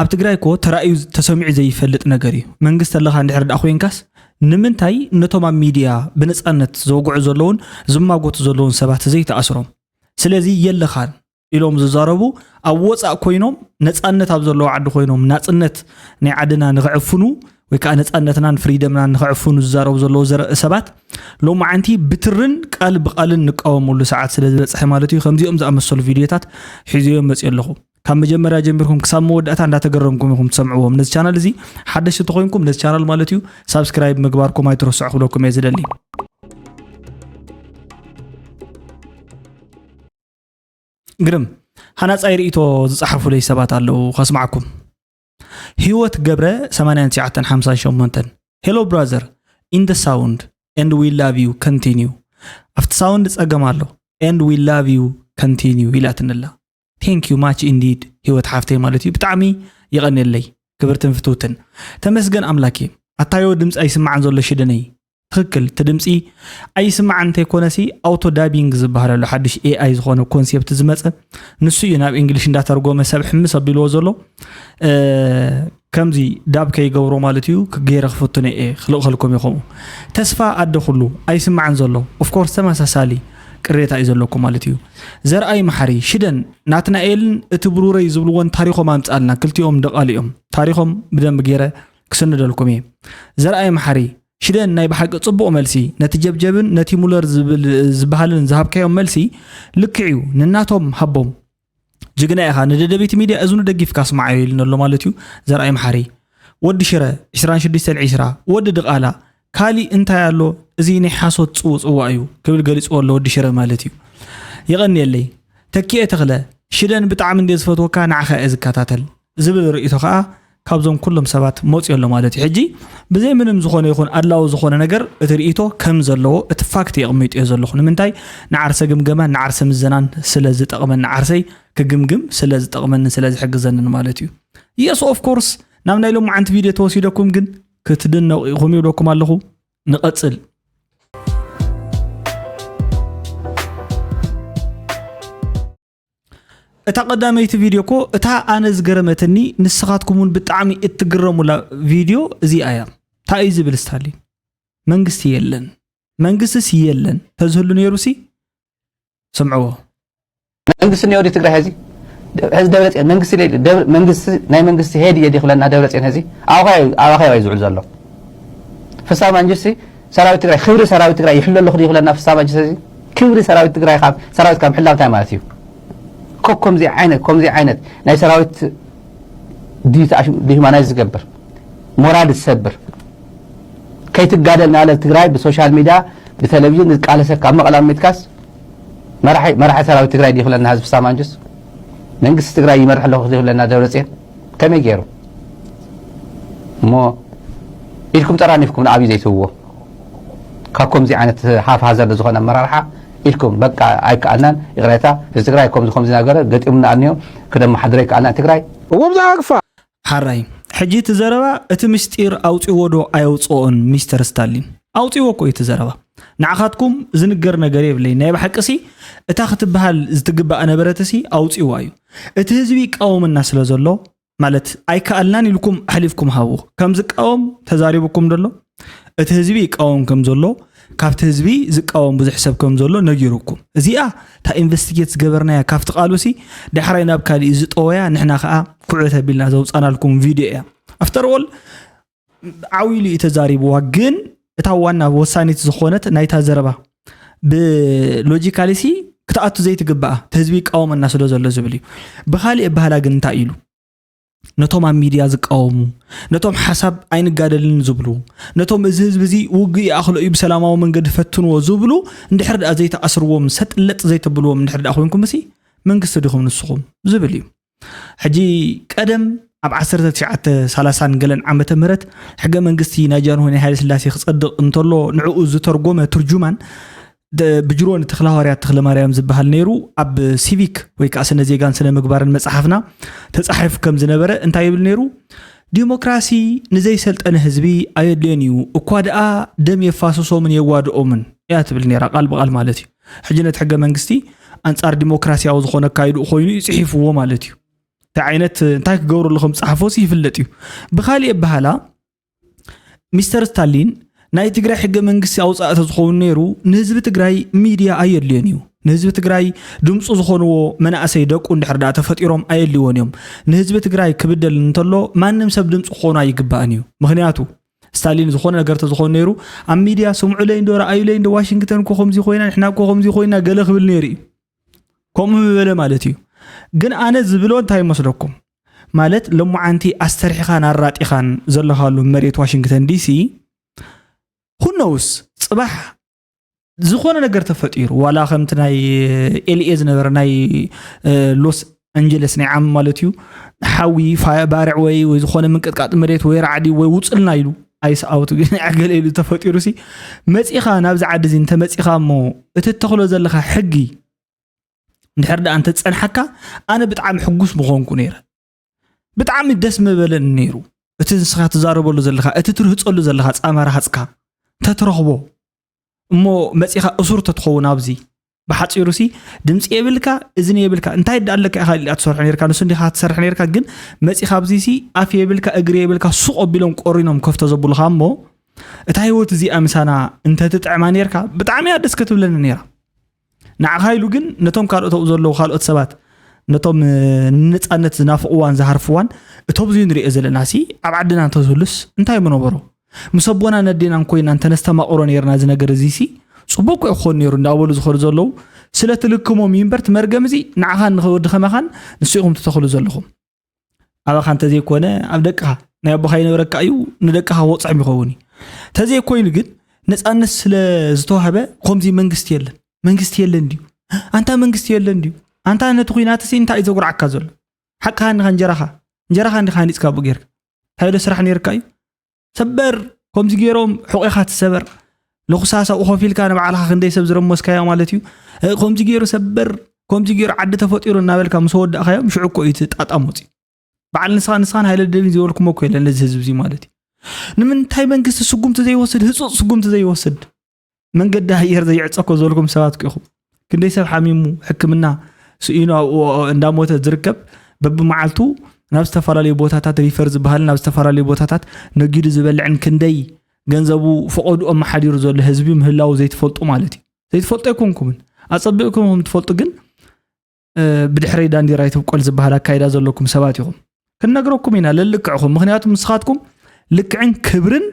ኣብ ትግራይ እኮ ተራእዩ ተሰሚዑ ዘይፈልጥ ነገር እዩ። መንግስቲ ኣለኻ እንድሕር ደኣ ኮይንካስ ንምንታይ ነቶም ኣብ ሚድያ ብነፃነት ዘውግዑ ዘለውን ዝማጎቱ ዘለውን ሰባት ዘይተኣስሮም? ስለዚ የለኻን ኢሎም ዝዛረቡ ኣብ ወፃእ ኮይኖም ነፃነት ኣብ ዘለዎ ዓዲ ኮይኖም ናፅነት ናይ ዓድና ንክዕፍኑ ወይ ከዓ ነፃነትናን ፍሪደምናን ንክዕፍኑ ዝዛረቡ ዘለዉ ዘረ ሰባት ሎማዓንቲ ብትርን ቃል ብቃልን ንቃወመሉ ሰዓት ስለ ዝበፅሐ ማለት እዩ። ከምዚኦም ዝኣመሰሉ ቪድዮታት ሒዘዮም መፅእ ኣለኹ። ካብ መጀመርያ ጀሚርኩም ክሳብ መወዳእታ እንዳተገረምኩም ኢኹም ትሰምዕዎም። ነዚ ቻናል እዚ ሓደሽቲ ተኮይንኩም ነዚ ቻናል ማለት እዩ ሳብስክራይብ ምግባርኩም ኣይትረስዑ ክብለኩም እየ ዝደሊ። ግርም ሃናፃይ ርእቶ ዝፀሓፉለይ ሰባት ኣለዉ ከስማዕኩም። ህይወት ገብረ ሰማንያን ትሽዓተን ሓምሳን ሸሞንተን፣ Hello brother, in the sound and we love you, continue. ኣብቲ ሳውንድ ፀገም ኣሎ and we love you, continue ኢላትንላ። Thank you much indeed ህይወት ሓፍተይ ማለት እዩ። ብጣዕሚ የቐንየለይ ክብርትን ፍትውትን። ተመስገን ኣምላኬ። ኣታዮ ድምፂ ኣይስማዕን ዘሎ ሽደነይ። ትኽክል እቲ ድምፂ ኣይስማዕን እንተይኮነሲ ኣውቶ ዳቢንግ ዝበሃል ኣሎ ሓድሽ ኤኣይ ዝኾነ ኮንሴፕት ዝመፀ ንሱ እዩ ናብ እንግሊሽ እንዳተርጎመ ሰብ ሕምስ ኣቢልዎ ዘሎ። ከምዚ ዳብ ከይገብሮ ማለት እዩ ክገይረ ክፍትኖ እየ ክልእኸልኩም እየ ከምኡ ተስፋ ኣደ ኩሉ ኣይስማዕን ዘሎ ኦፍኮርስ ተመሳሳሊ ቅሬታ እዩ ዘለኩም ማለት እዩ። ዘርኣይ መሓሪ ሽደን ናትናኤልን እቲ ብሩረይ ዝብልዎን ታሪኾም ኣምፃልና ክልቲኦም ደቓሉ እዮም ታሪኾም ብደንብ ገይረ ክስንደልኩም እየ። ዘርኣይ መሓሪ ሽደን ናይ ብሓቂ ጽቡቕ መልሲ ነቲ ጀብጀብን ነቲ ሙለር ዝበሃልን ዝሃብካዮም መልሲ ልክዕ እዩ ንናቶም ሃቦም። ጅግና ኢኻ ንደደቢት ሚድያ እዝኑ ደጊፍካ ስማዓዮ ኢሉኒ ኣሎ ማለት እዩ። ዘርኣይ መሓሪ ወዲ ሽረ ዕስራን ሽዱሽተን ዕስራ ወዲ ድቓላ ካሊእ እንታይ ኣሎ እዚ ናይ ሓሶት ጽውጽዋ እዩ ክብል ገሊጽዎ ኣሎ ወዲ ሽረ ማለት እዩ። የቐንየለይ ተኪኤ ተኽለ ሽደን ብጣዕሚ እንድየ ዝፈትወካ ንዓኻ እየ ዝከታተል ዝብል ርእይቶ ከዓ ካብዞም ኩሎም ሰባት መፅዮ ኣሎ ማለት እዩ። ሕጂ ብዘይ ምንም ዝኾነ ይኹን ኣድላዊ ዝኾነ ነገር እቲ ርእይቶ ከም ዘለዎ እቲ ፋክት የቕሚጦ እየ ዘለኹ። ንምንታይ ንዓርሰ ግምገማን ንዓርሰ ምዘናን ስለ ዝጠቕመኒ ዓርሰይ ክግምግም ስለ ዝጠቕመንን ስለ ዝሕግዘንን ማለት እዩ። የስ ኦፍ ኮርስ ናብ ናይ ሎማዓንቲ ቪድዮ ተወሲደኩም ግን ክትድነቑ ኢኹም ይብለኩም ኣለኹ። ንቐፅል። እታ ቀዳመይቲ ቪድዮ እኮ እታ ኣነ ዝገረመትኒ ንስኻትኩም እውን ብጣዕሚ እትግረሙላ ቪድዮ እዚኣ እያ። እንታይ እዩ ዝብል ስታሊን? መንግስቲ የለን። መንግስቲስ የለን ተዝህሉ ነይሩሲ ስምዕዎ። መንግስቲ እኒኦ ድዩ ትግራይ ሐዚ? ሐዚ ደብረፅዮን መንግስቲ ለ- ደብረ- መንግስቲ ናይ መንግስቲ ሄድ እየ ድዩ ክብለና ደብረፅዮን ሐዚ? ኣብ ኣኼባ እዩ- ኣብ ኣኼባ እዩ ዝውዕል ዘሎ። ፍሳ ማንጅስቲ ሰራዊት ትግራይ ክብሪ ሰራዊት ትግራይ ይሕሎ ኣለኹ ድዩ ክብለና ፍሳ ማንጅስቲ ሐዚ? ክብሪ ሰራዊት ትግራይ ካብ ሰራዊት ካብ ምሕላው እንታይ ማለት እዩ? ኮ- ከምዚ ዓይነት ከምዚ ዓይነት ናይ ሰራዊት ዲዩቲ ዲሁማናይዝ ዝገብር ሞራል ዝሰብር ከይትጋደል ናለ ትግራይ ብሶሻል ሚድያ ብቴሌቪዥን ዝቃለሰካ ኣብ መቐለ ኣሚትካስ መራሒ መራሒ ሰራዊት ትግራይ ድዩ ክብለና ህዝቢ ሳማንጁስ መንግስቲ ትግራይ ይመርሕ ኣለኹ ድዩ ክብለና ደብረፅዮን ከመይ ገይሩ እሞ ኢድኩም ጠራኒፍኩም ንኣብይ ዘይትህብዎ ካብ ከምዚ ዓይነት ሃፍ ሃዘርድ ዝኾነ ኣመራርሓ ኢድኩም በቃ ኣይከኣልናን ይቕሬታ እዚ ትግራይ ከምዚ ከምዚ ነገረ ገጢሙና ኣልኒዮ ክደመሓድሮ ይከኣልና ትግራይ እዎ ብዛዕባ ክፋ ሓራይ ሕጂ እቲ ዘረባ እቲ ምስጢር ኣውፅዎ ዶ ኣየውፅኦን ሚስተር ስታሊን ኣውፅዎ እኮ እዩ እቲ ዘረባ ንዓኻትኩም ዝንገር ነገር የብለይ ናይ ብሓቅሲ እታ ክትበሃል ዝትግባእ ነበረትሲ ኣውፅዋ እዩ እቲ ህዝቢ ይቃወመና ስለ ዘሎ ማለት ኣይከኣልናን ኢልኩም ኣሕሊፍኩም ሃቡ ከም ዝቃወም ተዛሪቡኩም ደሎ እቲ ህዝቢ ይቃወም ከም ዘሎ ካብቲ ህዝቢ ዝቃወም ብዙሕ ሰብ ከም ዘሎ ነጊሩኩም እዚኣ እታ ኢንቨስቲጌት ዝገበርናያ ካብቲ ቃሉሲ ዳሕራይ ናብ ካሊእ ዝጠወያ ንሕና ከዓ ኩዕት ኣቢልና ዘውፃናልኩም ቪድዮ እያ ኣፍተር ኦል ዓው ኢሉ እዩ ተዛሪብዋ ግን እታ ዋና ወሳኒት ዝኾነት ናይታ ዘረባ ብሎጂካሊሲ ክትኣቱ ዘይትግባኣ እቲ ህዝቢ ይቃወመና ስለ ዘሎ ዝብል እዩ ብካሊእ ኣባህላ ግን እንታይ ኢሉ ነቶም ኣብ ሚድያ ዝቃወሙ ነቶም ሓሳብ ኣይንጋደልን ዝብሉ ነቶም እዚ ህዝቢ እዚ ውግእ ይኣኽሎ እዩ ብሰላማዊ መንገዲ ፈትንዎ ዝብሉ እንድሕር ደኣ ዘይተኣስርዎም ሰጥለጥ ዘይተብልዎም እንድሕር ደኣ ኮይንኩም ሲ መንግስቲ ዲኹም ንስኹም ዝብል እዩ ሕጂ ቀደም ኣብ ዓሰርተ ትሽዓተ ሰላሳን ገለን ዓመተ ምህረት ሕገ መንግስቲ ናይ ጃንሆይ ናይ ሃይለ ስላሴ ክፀድቕ እንተሎ ንዕኡ ዝተርጎመ ትርጁማን ብጅሮን ተክለሃዋርያት ተክለማርያም ዝበሃል ነይሩ ኣብ ሲቪክ ወይ ከዓ ስነ ዜጋን ስነ ምግባርን መፅሓፍና ተፃሒፉ ከም ዝነበረ እንታይ ይብል ነይሩ ዲሞክራሲ ንዘይሰልጠነ ህዝቢ ኣየድልዮን እዩ እኳ ደኣ ደም የፋስሶምን የዋድኦምን እያ ትብል ነይራ ቃል ብቃል ማለት እዩ ሕጂ ነቲ ሕገ መንግስቲ ኣንፃር ዲሞክራሲያዊ ዝኾነ ኣካይድኡ ኮይኑ እዩ ፅሒፍዎ ማለት እዩ እንታይ ዓይነት እንታይ ክገብሩ ኣለኹም ጸሓፎ ሲ ይፍለጥ እዩ። ብኻሊእ ኣበሃላ ሚስተር ስታሊን ናይ ትግራይ ሕገ መንግስቲ ኣውፃእ ተዝኸውን ነይሩ ንህዝቢ ትግራይ ሚድያ ኣየድልዮን እዩ። ንህዝቢ ትግራይ ድምፁ ዝኾንዎ መናእሰይ ደቁ እንድሕር ደኣ ተፈጢሮም ኣየድልይዎን እዮም። ንህዝቢ ትግራይ ክብደል እንተሎ ማንም ሰብ ድምፂ ክኾኑ ኣይግባእን እዩ። ምክንያቱ ስታሊን ዝኾነ ነገር ተዝኾን ነይሩ ኣብ ሚድያ ስምዑለይ እንዶ ረኣዩለይ እንዶ ዋሽንግተን እኮ ከምዚ ኮይና ንሕና እኮ ከምዚ ኮይና ገለ ክብል ነይሩ እዩ። ከምኡ ምበለ ማለት እዩ። ግን ኣነ ዝብሎ እንታይ ይመስለኩም? ማለት ለሙዓንቲ ኣስተርሒኻን ኣራጢኻን ዘለኻሉ መሬት ዋሽንግተን ዲሲ ሁነውስ ጽባሕ ዝኾነ ነገር ተፈጢሩ ዋላ ከምቲ ናይ ኤልኤ ዝነበረ ናይ ሎስ ኣንጀለስ ናይ ዓሚ ማለት እዩ ሓዊ ባርዕ ወይ ወይ ዝኾነ ምንቅጥቃጥ መሬት ወይ ራዕዲ ወይ ውፅልና ኢሉ ኣይሰኣውት ግን ኣገለ ኢሉ ተፈጢሩ ሲ መፂኻ ናብዚ ዓዲ እዚ እንተመፂኻ እሞ እቲ ተኽሎ ዘለኻ ሕጊ እንድሕር ደኣ እንተፀንሓካ ኣነ ብጣዕሚ ሕጉስ ምኾንኩ ነይረ። ብጣዕሚ ደስ ምበለኒ ነይሩ እቲ ንስኻ ትዛረበሉ ዘለኻ እቲ ትርህፀሉ ዘለኻ ፃማ ረሃፅካ ተትረኽቦ እሞ መፂኻ እሱር ተትኸውን ኣብዚ ብሓፂሩ ሲ ድምፂ የብልካ እዝኒ የብልካ እንታይ ደኣ ኣለካ ኢኻ ኢልካ ትሰርሖ ነርካ ንሱ እንዲኻ ትሰርሕ ነርካ ግን መፂኻ ኣብዚ ሲ ኣፍ የብልካ እግሪ የብልካ ሱቕ ኣቢሎም ቆሪኖም ከፍቶ ዘብሉኻ እሞ እታ ህይወት እዚኣ ምሳና እንተትጥዕማ ነርካ ብጣዕሚ እያ ደስ ክትብለኒ ነራ ንዓኻ ኢሉ ግን ነቶም ካልኦት ኣብኡ ዘለዉ ካልኦት ሰባት ነቶም ንነፃነት ዝናፍቕዋን ዝሃርፍዋን እቶም እዚ ንሪኦ ዘለና ሲ ኣብ ዓድና እንተዝህሉስ እንታይ ምነበሮ ምስ ኣቦናን ኣዴናን ኮይና እንተነስተማቕሮ ነርና እዚ ነገር እዚ ሲ ፅቡቅ እኮ ክኾን ነይሩ እንዳበሉ ዝኸዱ ዘለዉ ስለትልክሞም እዩ እምበር ትመርገም እዚ ንዓኻን ንወዲ ከማኻን ንስኢኹም ትተኽሉ ዘለኹም ኣባኻ እንተዘይኮነ ኣብ ደቅኻ ናይ ኣቦኻ ይነበረካ እዩ ንደቅኻ ወፅዕም ይኸውን እዩ ተዘይኮይኑ ግን ነፃነት ስለ ዝተዋህበ ከምዚ መንግስቲ የለን መንግስቲ የለን ድዩ ኣንታ መንግስቲ የለን ድዩ ኣንታ ነቲ ኩናትሲ እንታይ እዩ ዘጉርዓካ ዘሎ ሓቅኻ እንዲኻ እንጀራኻ እንጀራኻ እንዲኻ ሃኒፅካ ብኡ ጌርካ እንታይ ዶ ስራሕ ነይርካ እዩ ሰበር ከምዚ ገይሮም ሕቑኻ ትሰበር ለኹሳስ ኣብኡ ኮፍ ኢልካ ንባዕልኻ ክንደይ ሰብ ዝረመስካዮ ማለት እዩ እ፣ ከምዚ ገይሩ ሰበር ከምዚ ገይሩ ዓዲ ተፈጢሩ እናበልካ ምስ ወዳእካዮም ሽዑ እኮ እዩ እቲ ጣጣ መፅዩ በዓል ንስኻ ንስኻን ሃይለ ደብን ዝበልኩሞ እኮ የለን ነዚ ህዝቢ እዚ ማለት እዩ ንምንታይ መንግስቲ ስጉምቲ ዘይወስድ ህፁፅ ስጉምቲ ዘይወስድ መንገዲ ኣየር ዘይዕፀ እኮ ዝበልኩም ሰባት እኮ ኢኹም ክንደይ ሰብ ሓሚሙ ሕክምና ስኢኑ ኣብኡ እንዳሞተ ዝርከብ በብመዓልቱ ናብ ዝተፈላለዩ ቦታታት ሪፈር ዝበሃልን ናብ ዝተፈላለዩ ቦታታት ነጊዱ ዝበልዕን ክንደይ ገንዘቡ ፈቐድኡ ኣመሓዲሩ ዘሎ ህዝቢ ምህላዉ ዘይትፈልጡ ማለት እዩ ዘይትፈልጡ ኣይኮንኩምን ኣፀቢቕኩም ትፈልጡ ግን ብድሕረይ ዳንዲራ ይትብቆል ዝበሃል ኣካይዳ ዘለኩም ሰባት ኢኹም ክንነግረኩም ኢና ለልክዕኹም ምክንያቱ ንስኻትኩም ልክዕን ክብርን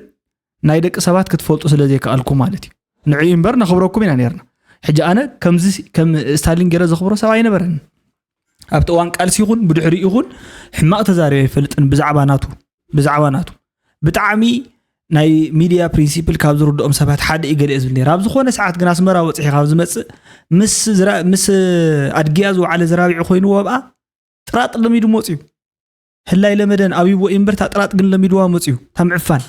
ናይ ደቂ ሰባት ክትፈልጡ ስለ ዘይከኣልኩ ማለት እዩ ንዕኡ እምበር ነኽብረኩም ኢና ነርና ሕጂ ኣነ ከምዚ ከም ስታሊን ገይረ ዘኽብሮ ሰብ ኣይነበረን ኣብቲ እዋን ቃልሲ ይኹን ብድሕሪ ይኹን ሕማቕ ተዛሪበ ኣይፈልጥን ብዛዕባ ናቱ ብዛዕባ ናቱ ብጣዕሚ ናይ ሚድያ ፕሪንሲፕል ካብ ዝርድኦም ሰባት ሓደ እዩ ገለ ዝብል ነይር ኣብ ዝኾነ ሰዓት ግን ኣስመራ ወፅሒ ካብ ዝመፅእ ምስ ኣድግያ ዝወዓለ ዝራቢዑ ኮይንዎ ኣብኣ ጥራጥ ለሚዱ መፅዩ ህላይ ለመደን ኣብይዎ እምበር እታ ጥራጥ ግን ለሚድዋ መፅዩ እታ ምዕፋን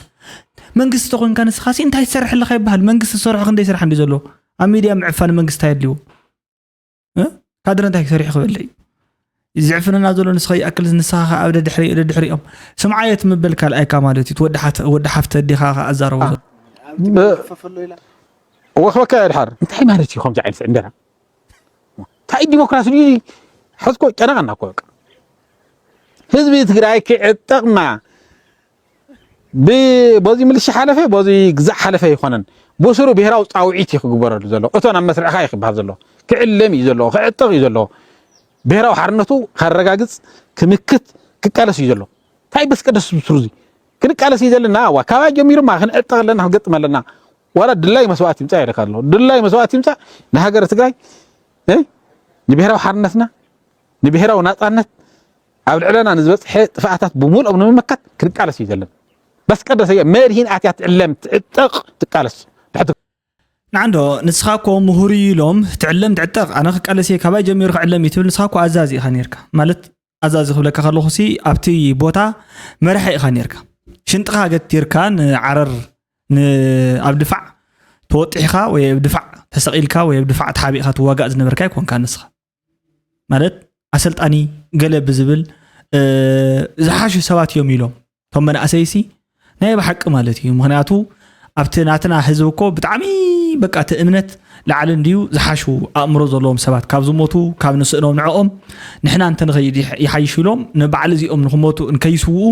መንግስቲ ተኮንካ ንስኻሲ እንታይ ትሰርሕ ኣለካ ይበሃል መንግስቲ ዝሰርሖ ክንደይ ስራሕ እንዲ ዘሎ ኣብ ሚድያ ምዕፋን መንግስቲ ኣየድልዎ ካድረ እንታይ ክሰርሕ ክበለ እዩ ዝዕፍነና ዘሎ ንስኸ ይኣክል ንስኻ ከ ኣብ ደድሕሪ ደድሕሪኦም ስምዓዮ ትምበል ካልኣይካ ማለት እዩ ወዲ ሓፍተ ዲኻ ከ ኣዛረቦ ዘሎ ወክበካ ድሓር እንታይ ማለት እዩ ከምዚ ዓይነት ዕንደራ እንታይ ዲሞክራሲ ድዩ ሕዝኮ ጨነቀና እኮ በቃ ህዝቢ ትግራይ ክዕጠቅና በዚ ምልሻ ሓለፈ በዚ ግዛዕ ሓለፈ ኣይኮነን ብስሩ ብሄራዊ ፃውዒት እዩ ክግበረሉ ዘሎ እቶ ናብ መስርዕካ እዩ ክበሃል ዘሎ ክዕለም እዩ ዘለዎ ክዕጠቅ እዩ ዘለዎ ብሄራዊ ሓርነቱ ከረጋግፅ ክምክት ክቃለስ እዩ ዘሎ እንታይ በስቀደስ ብስሩ እዚ ክንቃለስ እዩ ዘለና ዋ ካባይ ጀሚሩማ ክንዕጠቅ ኣለና ክንገጥም ኣለና ዋላ ድላይ መስዋእቲ ይምፃእ ኢለካ ኣለኹ ድላይ መስዋእቲ ይምፃእ ንሃገረ ትግራይ ንብሄራዊ ሓርነትና ንብሄራዊ ናፃነት ኣብ ልዕለና ንዝበፅሐ ጥፍኣታት ብምልኦም ንምምካት ክንቃለስ እዩ ዘለና በስቀደሰ መድሂን ኣትያ ትዕለም ትዕጠቕ ትቃለስ ንዓንዶ ንስኻ እኮ ምሁር እዩ ኢሎም ትዕለም ትዕጠቕ ኣነ ክቃለስ እየ ካባይ ጀሚሩ ክዕለም እዩ ትብል ንስኻ እኮ ኣዛዚ ኢኻ ነርካ ማለት ኣዛዚ ክብለካ ከለኹ ሲ ኣብቲ ቦታ መራሒ ኢኻ ነርካ ሽንጥኻ ገቲርካ ንዓረር ኣብ ድፋዕ ተወጢሕካ ወይ ኣብ ድፋዕ ተሰቒልካ ወይ ኣብ ድፋዕ ተሓቢእካ ትዋጋእ ዝነበርካ ኣይኮንካ ንስኻ ማለት ኣሰልጣኒ ገለ ብዝብል ዝሓሹ ሰባት እዮም ኢሎም እቶም መናእሰይሲ ናይ ብሓቂ ማለት እዩ ምክንያቱ ኣብቲ ናትና ህዝቢ እኮ ብጣዕሚ በቃ እቲ እምነት ላዕሊ እንድዩ ዝሓሹ ኣእምሮ ዘለዎም ሰባት ካብ ዝሞቱ ካብ ንስእኖም ንዕኦም ንሕና እንተ ንኸይድ ይሓይሽ ኢሎም ንባዕሊ እዚኦም ንክሞቱ ንከይስውኡ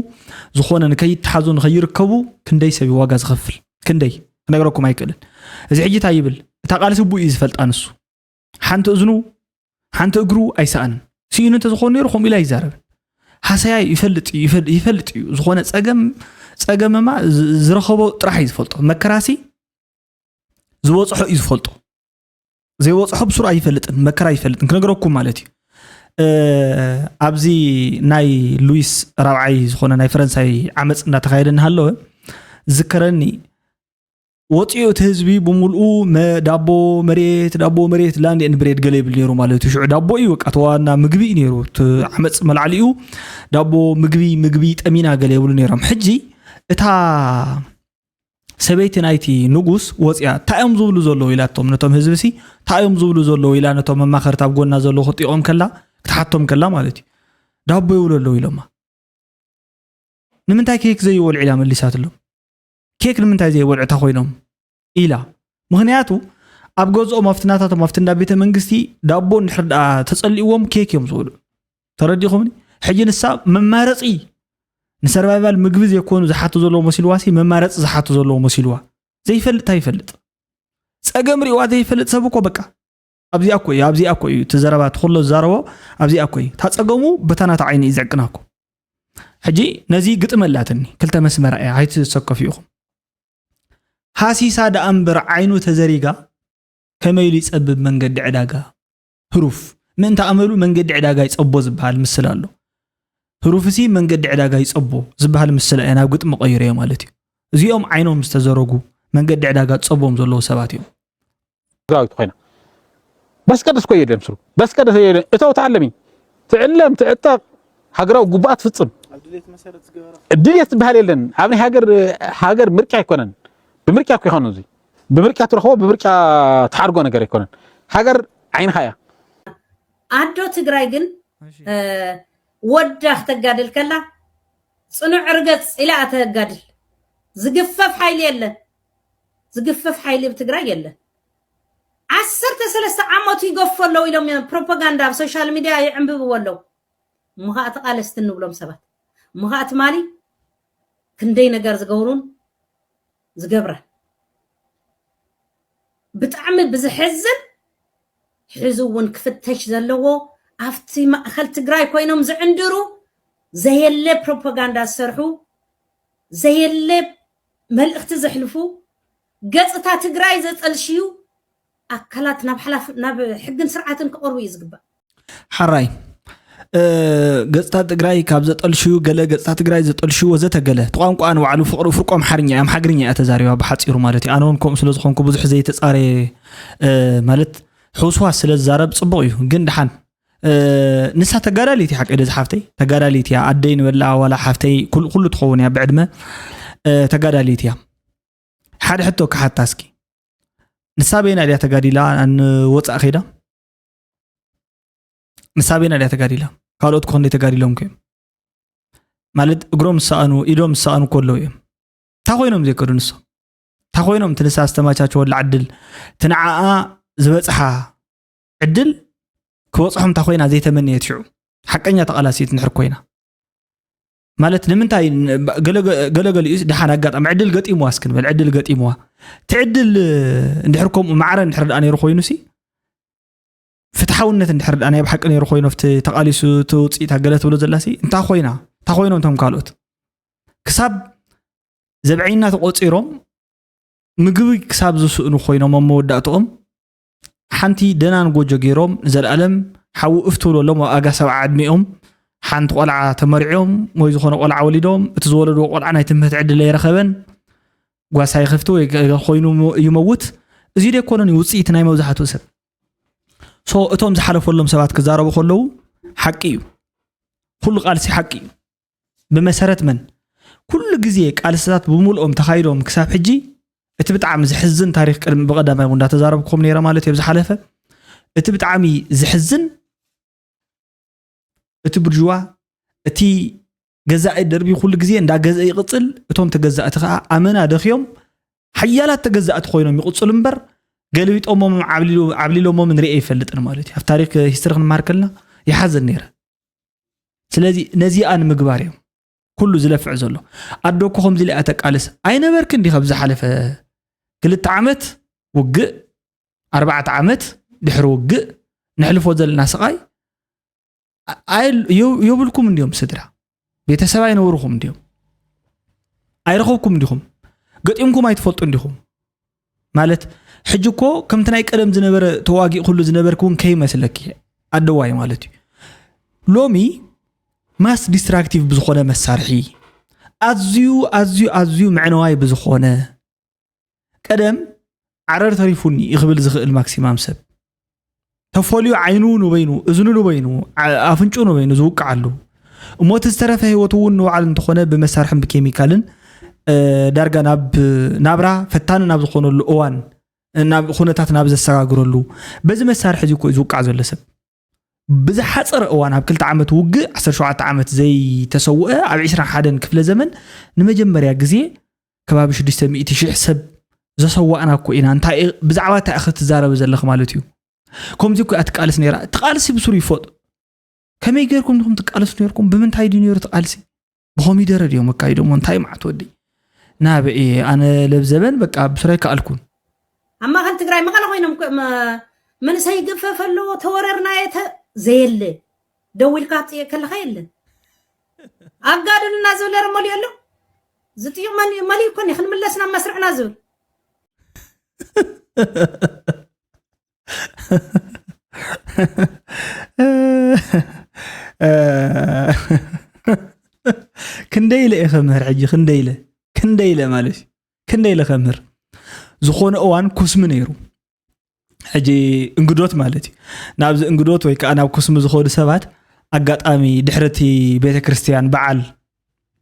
ዝኾነ ንከይተሓዙ ንኸይርከቡ ክንደይ ሰብ ዋጋ ዝኸፍል ክንደይ ክነግረኩም ኣይክእልን። እዚ ሕጂ እንታይ ይብል? እታ ቃልሲ ብኡ እዩ ዝፈልጣ ንሱ። ሓንቲ እዝኑ ሓንቲ እግሩ ኣይሰኣንን። ስኢኑ እንተዝኾን ነይሩ ከምኡ ኢላ ይዛረብን። ሃሰያ እዩ፣ ይፈልጥ እዩ፣ ይፈል- ይፈልጥ እዩ። ዝኾነ ጸገም ጸገምማ ዝ- ዝረኸቦ ጥራሕ እዩ ዝፈልጦ። መከራሲ ዝበጽሖ እዩ ዝፈልጦ። ዘይወጽሖ ብሱር ኣይፈልጥን፣ መከራ ኣይፈልጥን። ክነግረኩም ማለት እዩ። እ፣ ኣብዚ ናይ ሉዊስ ራብዓይ ዝኾነ ናይ ፈረንሳይ ዓመፅ እንዳተኻየደ እናሃለወ ዝከረኒ ወፂኡ እቲ ህዝቢ ብምልኡ መ- ዳቦ መሬት ዳቦ መሬት ላንድ ኤንድ ብሬድ ገለ ይብል ነይሩ ማለት እዩ። ሽዑ ዳቦ እዩ በቃ ተዋና ምግቢ እዩ ነይሩ። እቲ ዓመፅ መልዓሊኡ ዳቦ ምግቢ ምግቢ ጠሚና ገለ ይብሉ ነይሮም። ሕጂ እታ ሰበይቲ ናይቲ ንጉስ ወፂኣ እንታይ እዮም ዝብሉ ዘለዉ ኢላቶም ነቶም ህዝቢ ሲ እንታይ እዮም ዝብሉ ዘለዉ ኢላ ነቶም መማኸርቲ ኣብ ጎና ዘለዉ ክጥቆም ከላ ክትሓቶም ከላ ማለት እዩ። ዳቦ ይብሉ ኣለዉ ኢሎማ። ንምንታይ ኬክ ዘይበልዑ ኢላ መሊሳትሎም። ኬክ ንምንታይ ዘይበልዑ እታ ኮይኖም ኢላ። ምክንያቱ ኣብ ገዝኦም ኣብቲ ናታቶም ኣብቲ እንዳ ቤተ መንግስቲ ዳቦ እንድሕር ደኣ ተጸሊእዎም ኬክ እዮም ዝበልዑ። ተረዲኹምኒ? ሕጂ ንሳ መማረፂ ንሰርቫይቫል ምግቢ ዘይኮኑ ዝሓቱ ዘለዎ መሲልዋ ሲ መማረፂ ዝሓቱ ዘለዎ መሲልዋ ዘይፈልጥ እንታይ ይፈልጥ? ጸገም ሪእዋ ዘይፈልጥ ሰብ እኮ በቃ ኣብዚኣ እኮ እዩ ኣብዚኣ እኮ እዩ እቲ ዘረባ እቲ ኩሎ ዝዛረቦ ኣብዚኣ እኮ እዩ። እታ ጸገሙ በታ ናታ ዓይኒ እዩ ዝዕቅና እኮ። ሕጂ ነዚ ግጥም ኣላትኒ ክልተ መስመራ እያ ኣይትሰከፉ ኢኹም። ሃሲሳ ደኣ እምበር ዓይኑ ተዘሪጋ ከመይ ኢሉ ይጸብብ መንገዲ ዕዳጋ ህሩፍ ምእንቲ ኣመሉ መንገዲ ዕዳጋ ይጸቦ ዝበሃል ምስል ኣሎ። ህሩፍሲ መንገዲ ዕዳጋ ይጸቦ ዝበሃል ምስላ እየ ናብ ግጥሚ ቀይረዮ ማለት እዩ። እዚኦም ዓይኖም ዝተዘረጉ መንገዲ ዕዳጋ ጸቦም ዘለዉ ሰባት እዮም። ትግራዊት ኮይና በስቀደስ ኮ የለን ስሩ በስቀደስ የለን እተው ተዓለሚ ትዕለም ትዕጠቕ ሃገራዊ ጉባኣ ትፍጽም ድልየት ዝበሃል የለን። ኣብ ናይ ሃገር ሃገር ምርጫ ኣይኮነን። ብምርጫ እኮ ይኾን እዚ ብምርጫ ትረኽቦ ብምርጫ ትሓርጎ ነገር ኣይኮነን። ሃገር ዓይንኻ እያ። ኣዶ ትግራይ ግን ወዳ ክተጋድል ከላ ጽኑዕ ርገጽ ኢላ ተጋድል። ዝግፈፍ ሓይሊ የለን። ዝግፈፍ ሓይሊ ኣብ ትግራይ የለን። ዓሰርተ ሰለስተ ዓመቱ ይገፎ ኣለዉ ኢሎም እዮም ፕሮፓጋንዳ ኣብ ሶሻል ሚድያ ይዕንብብዎ ኣለዉ። እሞ ከዓ ተቃለስቲ እንብሎም ሰባት እሞ ከዓ ትማሊ ክንደይ ነገር ዝገብሩን ዝገብረን ብጣዕሚ ብዝሕዝን ሕዚ እውን ክፍተሽ ዘለዎ ኣብቲ ማእኸል ትግራይ ኮይኖም ዝዕንድሩ ዘየለ ፕሮፓጋንዳ ዝሰርሑ ዘየለ መልእኽቲ ዘሕልፉ ገፅታ ትግራይ ዘፀልሽዩ ኣካላት ናብ ሓላፍ ናብ ሕግን ስርዓትን ክቐርቡ እዩ ዝግባእ። ሓራይ ገፅታት ትግራይ ካብ ዘጠልሽዩ ገለ ገፅታት ትግራይ ዘጠልሽዩ ወዘተ ገለ እቲ ቋንቋ ንባዕሉ ፍቅሪ ፍርቆ ኣምሓርኛ እያ ኣምሓግርኛ እያ ተዛሪባ ብሓፂሩ ማለት እዩ። ኣነ እውን ከምኡ ስለ ዝኾንኩ ብዙሕ ዘይተፃረየ ማለት ሕውስዋስ ስለ ዝዛረብ ፅቡቕ እዩ። ግን ደሓን ንሳ ተጋዳሊት እያ ሓቀይ ደዚ ሓፍተይ ተጋዳሊት እያ ኣደይ ንበላ ዋላ ሓፍተይ ኩሉ ትኸውን እያ ብዕድመ ተጋዳሊት እያ። ሓደ ሕቶ ክሓታ እስኪ ንሳ በይና ድያ ተጋዲላ ንወፃእ ከይዳ ንሳ በይና ድያ ተጋዲላ ካልኦት ክኾን ተጋዲሎም እዮም ማለት እግሮም ዝሰኣኑ ኢዶም ዝሰኣኑ ከለዉ እዮም። እንታይ ኮይኖም ዘይከዱ ንሶም እንታይ ኮይኖም እቲ ንሳ ዝተመቻቸወላ ዕድል እቲ ንዓኣ ዝበፅሓ ዕድል ክበፅሖም እንታይ ኮይና ዘይተመነየት ሽዑ ሓቀኛ ተቓላሲት እንድሕር ኮይና ማለት ንምንታይ ገለገሊኡ ደሓን ኣጋጣሚ ዕድል ገጢምዋ እስኪ ንበል ዕድል ገጢምዋ እቲ ዕድል እንድሕር ከምኡ ማዕረ እንድሕር ደኣ ነይሩ ኮይኑ ሲ ፍትሓውነት እንድሕር ደኣ ናይ ብሓቂ ነይሩ ኮይኑ ኣብቲ ተቓሊሱ እቲ ውፅኢት ኣገለ ትብሎ ዘላ ሲ እንታይ ኮይና እንታይ ኮይኖም እቶም ካልኦት ክሳብ ዘብዐይና ተቖፂሮም ምግቢ ክሳብ ዝስእኑ ኮይኖም ኣብ መወዳእትኦም ሓንቲ ደናን ጎጆ ገይሮም ንዘለኣለም ሓዊ እፍ ትብለሎም ኣብ ኣጋ ሰብዓ ዕድሚኦም ሓንቲ ቆልዓ ተመሪዖም ወይ ዝኾነ ቆልዓ ወሊዶም እቲ ዝወለድዎ ቆልዓ ናይ ትምህርቲ ዕድል ኣይረኸበን ጓሳ ይኸፍቲ ወይ ኮይኑ ይመውት እዚ ደይኮነን ውፅኢት ናይ መብዛሕትኡ ሰብ so እቶም ዝሓለፈሎም ሰባት ክዛረቡ ከለዉ ሓቂ እዩ ኩሉ ቃልሲ ሓቂ እዩ ብመሰረት መን ኩሉ ግዜ ቃልስታት ብምልኦም ተኻይዶም ክሳብ ሕጂ እቲ ብጣዕሚ ዝሕዝን ታሪክ ቅድሚ ብቀዳማይ እውን እንዳተዛረብኩም ነይረ ማለት እየ ዝሓለፈ እቲ ብጣዕሚ ዝሕዝን እቲ ብርጅዋ እቲ ገዛኢ ደርቢ ኩሉ ግዜ እንዳገዘ ይቅፅል እቶም ተገዛእቲ ከዓ ኣመና ደክዮም ሓያላት ተገዛእቲ ኮይኖም ይቅፅሉ እምበር ገልቢጦሞም ዓብሊሎሞም ንሪኤ ይፈልጥን ማለት እዩ። ኣብ ታሪክ ሂስትሪ ክንመሃር ከለና ይሓዘን ነይረ። ስለዚ ነዚኣ ንምግባር እዮም ኩሉ ዝለፍዕ ዘሎ። ኣዶ እኮ ከምዚ ኢላ እያ ተቃልስ። ኣይነበርክን ዲኻ ኣብዚ ሓለፈ ክልተ ዓመት ውግእ፣ ኣርባዕተ ዓመት ድሕሪ ውግእ ነሕልፎ ዘለና ስቓይ የብልኩም እንዲዮም ስድራ? ቤተሰብ ኣይነበሩኹም እንዲዮም? ኣይረኸብኩም እንዲኹም? ገጢምኩም ኣይትፈልጡ እንዲኹም? ማለት ሕጂ እኮ ከምቲ ናይ ቀደም ዝነበረ ተዋጊእ ኩሉ ዝነበርክ እውን ከይመስለኪ ኣደዋይ ማለት እዩ። ሎሚ ማስ ዲስትራክቲቭ ብዝኾነ መሳርሒ ኣዝዩ ኣዝዩ ኣዝዩ መዕነዋይ ብዝኾነ ቀደም ዓረር ተሪፉኒ ይኽብል ዝኽእል ማክሲማም ሰብ ተፈልዩ ዓይኑ ንበይኑ እዝኑ ንበይኑ ኣፍንጩ ንበይኑ ዝውቅዓሉ እሞ እቲ ዝተረፈ ህይወቱ እውን ንባዕሉ እንተኾነ ብመሳርሕን ብኬሚካልን ዳርጋ ናብ ናብራ ፈታኒ ናብ ዝኾነሉ እዋን ናብ ኩነታት ናብ ዘሰጋግረሉ በዚ መሳርሒ እዚ እኮ እዩ ዝውቃዕ ዘሎ ሰብ ብዝሓፀረ እዋን ኣብ ክልተ ዓመት ውግእ ዓሰርተ ሸውዓተ ዓመት ዘይተሰውአ ኣብ ዕስራን ሓደን ክፍለ ዘመን ንመጀመርያ ግዜ ከባቢ ሽዱሽተ ሚእቲ ሺሕ ሰብ ዘሰዋእና እኮ ኢና እንታይ ብዛዕባ እንታይ ክትዛረብ ዘለኽ ማለት እዩ ከምዚ እኮ እያ ትቃልስ ነይራ ትቃልሲ ብስሩ ይፈጥ ከመይ ገርኩም ንኹም ትቃልሱ ነርኩም ብምንታይ ድዩ ነይሩ ትቃልሲ ብኮሚደረ ድዮም ኣካይዶሞ እንታይ ማዓት ወዲ ናበ እየ ኣነ ለብዘበን በቃ ብስራይ ከኣልኩን ኣብ ማእኸል ትግራይ መቐለ ኮይኖም መንእሰይ ይገፈፍ ኣሎ ተወረርና የተ ዘየለ ደዊልካ ትፅየ ከለካ የለን ኣጋድልና ዝብለ ረ መሊኡ ኣሎ ዝጥዩ መሊኡ እኮ ክንምለስ ናብ መስርዕና ዝብል ክንደይ ኢለ እየ ከምህር ሕጂ ክንደይ ኢለ ክንደይ ኢለ ማለት እዩ ክንደይ ኢለ ከምህር ዝኾነ እዋን ኩስሚ ነይሩ ሕጂ እንግዶት ማለት እዩ ናብዚ እንግዶት ወይ ከዓ ናብ ኩስሚ ዝኸዱ ሰባት ኣጋጣሚ ድሕርቲ ቤተክርስትያን በዓል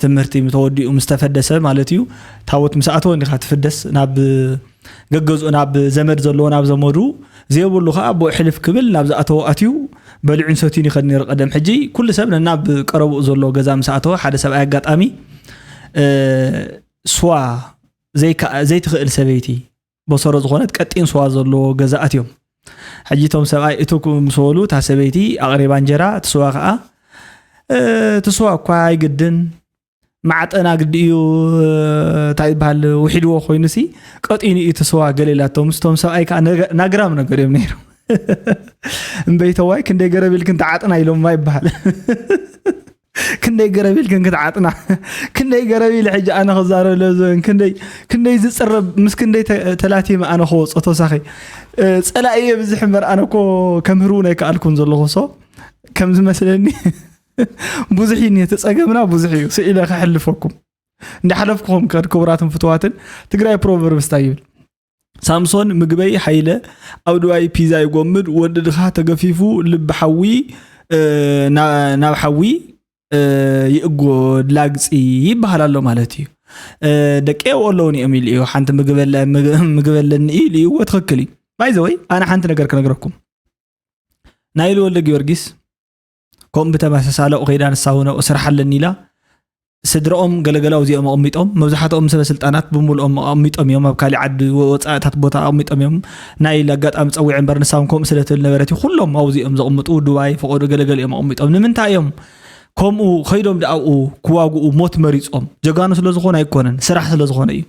ትምህርቲ ተወዲኡ ምስ ተፈደሰ ማለት እዩ ታቦት ምስ ኣተወ እንዲኻ ትፍደስ ናብ ገገዝኡ ናብ ዘመድ ዘለዎ ናብ ዘመዱ ዘየብሉ ከዓ ኣቦ ሕልፍ ክብል ናብ ዝኣተወ ኣትዩ በሊዑን ሰትዩን ይኸድ ነይሩ ቀደም ሕጂ ኩሉ ሰብ ነናብ ቀረብኡ ዘሎ ገዛ ምስ ኣተወ ሓደ ሰብኣይ ኣጋጣሚ ስዋ ዘይትኽእል ሰበይቲ በሰሮ ዝኾነት ቀጢን ስዋ ዘለዎ ገዛ ኣትዮም ሕጂ ቶም ሰብኣይ እትኩ ምስ በሉ እታ ሰበይቲ ኣቕሪባ እንጀራ እቲ ስዋ ከዓ እቲ ስዋ እኳ ኣይግድን ማዕጠና ግዲ እዩ እንታይ ይበሃል ውሒድዎ ኮይኑ ሲ ቀጢኑ እዩ እቲ ስዋ ገለ ኢላቶም ምስቶም ሰብኣይ ከዓ ናግራም ነገር እዮም ነይሮም እምበይተዋይ ክንደይ ገረብ ኢልክን ተዓጥና ኢሎምማ ይበሃል ክንደይ ገረብ ኢልክን ክትዓጥና ክንደይ ገረብ ኢለ ሕጂ ኣነ ክዛረብ ለብዘበን ክንደይ ክንደይ ዝፅረብ ምስ ክንደይ ተላቲመ ኣነ ክወፆ ተወሳኺ ፀላኢ እየ ብዝሕ እምበር ኣነ እኮ ከምህር እውን ኣይከኣልኩን ዘለኹ ሶ ከም ዝመስለኒ ብዙሕ እዩ ነቲ ፀገምና ብዙሕ እዩ ስኢለ ከሕልፈኩም እንዳሓለፍኩኹም ከድ ክቡራትን ፍትዋትን ትግራይ ፕሮቨርብስ እንታይ ይብል ሳምሶን ምግበይ ሃይለ ኣብ ድባይ ፒዛ ይጎምድ ወዲ ድኻ ተገፊፉ ልቢ ሓዊ ናብ ሓዊ ይእጎድ ላግፂ ይበሃል ኣሎ ማለት እዩ ደቂ ኣብኡ ኣለውን እዮም ኢሉ እዩ ሓንቲ ምግበለኒ ኢሉ እዩዎ ትኽክል እዩ ባይዘወይ ኣነ ሓንቲ ነገር ክነግረኩም ናይሉ ወልደ ጊዮርጊስ ከምኡ ብተመሳሳሊ ኣብኡ ከይዳ ንሳ እውን ኣብኡ ስራሕ ኣለኒ ኢላ ስድረኦም ገለገለ ኣብዚኦም ኣቐሚጦም መብዛሕትኦም ሰበ ስልጣናት ብምሉኦም ኣቐሚጦም እዮም ኣብ ካሊእ ዓዲ ወፃእታት ቦታ ኣቐሚጦም እዮም ናይ ኣጋጣሚ ፀዊዐ እምበር ንሳ እውን ከምኡ ስለ ትብል ነበረት እዩ ኩሎም ኣብዚኦም ዘቕምጡ ዱባይ ፈቐዶ ገለገለ እዮም ኣቐሚጦም ንምንታይ እዮም ከምኡ ከይዶም ደኣብኡ ክዋግኡ ሞት መሪፆም ጀጋኑ ስለ ዝኾነ ኣይኮነን ስራሕ ስለ ዝኾነ እዩ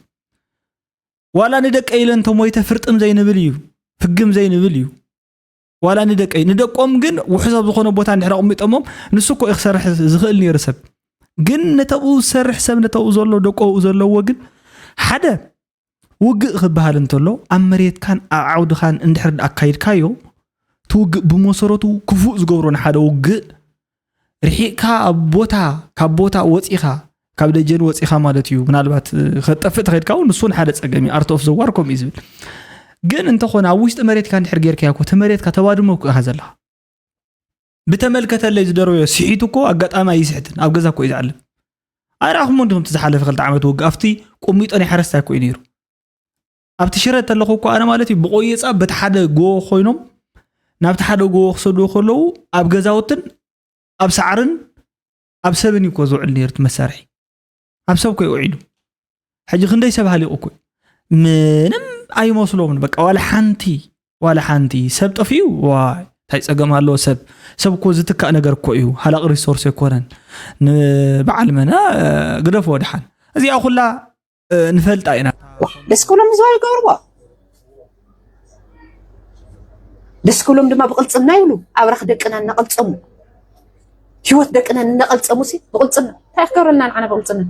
ዋላ ንደቀ ኢለ እንተሞይተ ፍርጥም ዘይንብል እዩ ፍግም ዘይንብል እዩ ዋላ ንደቀይ ንደቆም ግን ውሕዝ ኣብ ዝኾነ ቦታ እንድሕር ኣቕሚጦሞም ንሱ እኮ እዩ ክሰርሕ ዝኽእል ነይሩ ሰብ ግን ነተብኡ ዝሰርሕ ሰብ ነተብኡ ዘሎ ደቆ ዘለዎ ግን ሓደ ውግእ ክበሃል እንተሎ ኣብ መሬትካን ኣብ ዓውድኻን እንድሕር ኣካይድካዮ እቲ ውግእ ብመሰረቱ ክፉእ ዝገብሮ ንሓደ ውግእ ርሒቕካ ኣብ ቦታ ካብ ቦታ ወፂኻ ካብ ደጀን ወፂኻ ማለት እዩ ምናልባት ከጠፍእ ተኸድካ እውን ንሱ ንሓደ ፀገም እዩ ኣርት ኦፍ ዘዋር ከምኡ እዩ ዝብል ግን እንተኾነ ኣብ ውሽጢ መሬትካ እንድሕር ጌርካዮ እኮ እቲ መሬትካ ተባድሞ እኮ ኢኻ ዘለኻ ብተመልከተለይ ዝደረዮ ስሒቱ እኮ ኣጋጣሚ ኣይስሕትን ኣብ ገዛ እኮ እዩ ዝዓልብ ኣይረኣኹሞ እንዲኹም እቲ ዝሓለፈ ክልተ ዓመት ውግ ኣብቲ ቁሚጦ ናይ ሓረስታይ እኮ እዩ ነይሩ ኣብቲ ሽረ ተለኹ እኮ ኣነ ማለት እዩ ብቆየፃ በቲ ሓደ ጎ ኮይኖም ናብቲ ሓደ ጎ ክሰድዎ ከለዉ ኣብ ገዛውትን ኣብ ሳዕርን ኣብ ሰብን እዩ እኮ ዝውዕል ነይሩ እቲ መሳርሒ ኣብ ሰብ እኮ ይውዒሉ ሕጂ ክንደይ ሰብ ሃሊቑ እኮ ምንም ኣይመስሎምን። በቃ ዋላ ሓንቲ ዋላ ሓንቲ ሰብ ጠፊኡ፣ ዋይ እንታይ ጸገም ኣለዎ? ሰብ ሰብ እኮ ዝትካእ ነገር እኮ እዩ። ሃላቕ ሪሶርስ ኣይኮነን። ንበዓል መና ግደፎ ድሓን። እዚኣ ኩላ ንፈልጣ ኢና። ደስ ክብሎም ምዝዋር ይገብርዎ። ደስ ክብሎም ድማ ብቕልፅምና ይብሉ። ኣብራኽ ደቅና እናቐልፀሙ፣ ህይወት ደቅና እናቐልፀሙ ሲ ብቕልፅምና እንታይ ክገብረልና ንዓና ብቕልፅምና?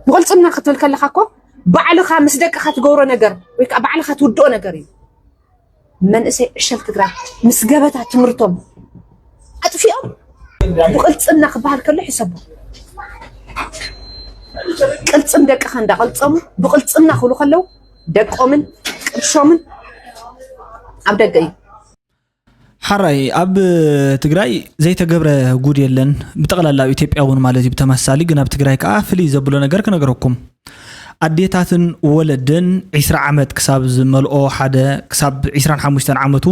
ብቕልፅምና ክትብል ከለካ እኮ ባዕልኻ ምስ ደቅኻ ትገብሮ ነገር ወይ ከዓ ባዕልኻ ትውድኦ ነገር እዩ። መንእሰይ ዕሸል ትግራይ ምስ ገበታ ትምህርቶም ኣጥፊኦም ብቕልፅምና ክበሃል ከሎ ሕሰቦ። ቅልፅም ደቅኻ እንዳቐልፀሙ ብቕልፅምና ክብሉ ከለዉ ደቆምን ቅርሾምን ኣብ ደገ እዩ። ሓራይ ኣብ ትግራይ ዘይተገብረ ጉድ የለን። ብጠቕላላ ኣብ ኢትዮጵያ እውን ማለት እዩ። ብተመሳሳሊ ግን ኣብ ትግራይ ከዓ ፍልይ ዘብሎ ነገር ክነግረኩም። ኣዴታትን ወለድን ዒስራ ዓመት ክሳብ ዝመልኦ ሓደ ክሳብ ዒስራን ሓሙሽተን ዓመቱ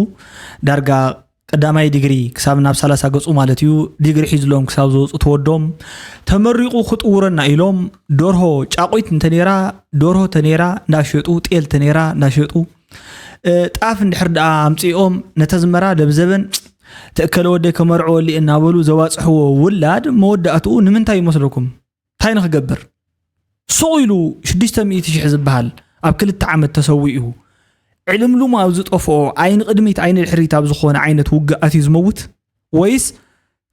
ዳርጋ ቀዳማይ ዲግሪ ክሳብ ናብ ሰላሳ ገፁ ማለት እዩ ዲግሪ ሒዝሎም ክሳብ ዝወፁ ተወዶም ተመሪቑ ክጥውረና ኢሎም ደርሆ ጫቑት እንተነይራ ደርሆ ተነይራ እንዳሸጡ ጤል ተነይራ እንዳሸጡ ጣፍ እንድሕር ደኣ ኣምፂኦም ነተዝመራ ደብዘበን ተእከለ ወደይ ከመርዕወሊ እናበሉ ዘባፅሕዎ ውላድ መወዳእትኡ ንምንታይ ይመስለኩም? እንታይ ንክገብር? ሱቕ ኢሉ ሽዱሽተ ሚእቲ ሽሕ ዝበሃል ኣብ ክልተ ዓመት ተሰዊኡ ዕልምልሙ ኣብ ዝጠፍኦ ኣይንቕድሚት ኣይንድሕሪት ኣብ ዝኾነ ዓይነት ውግእ ኣትዩ ዝመውት? ወይስ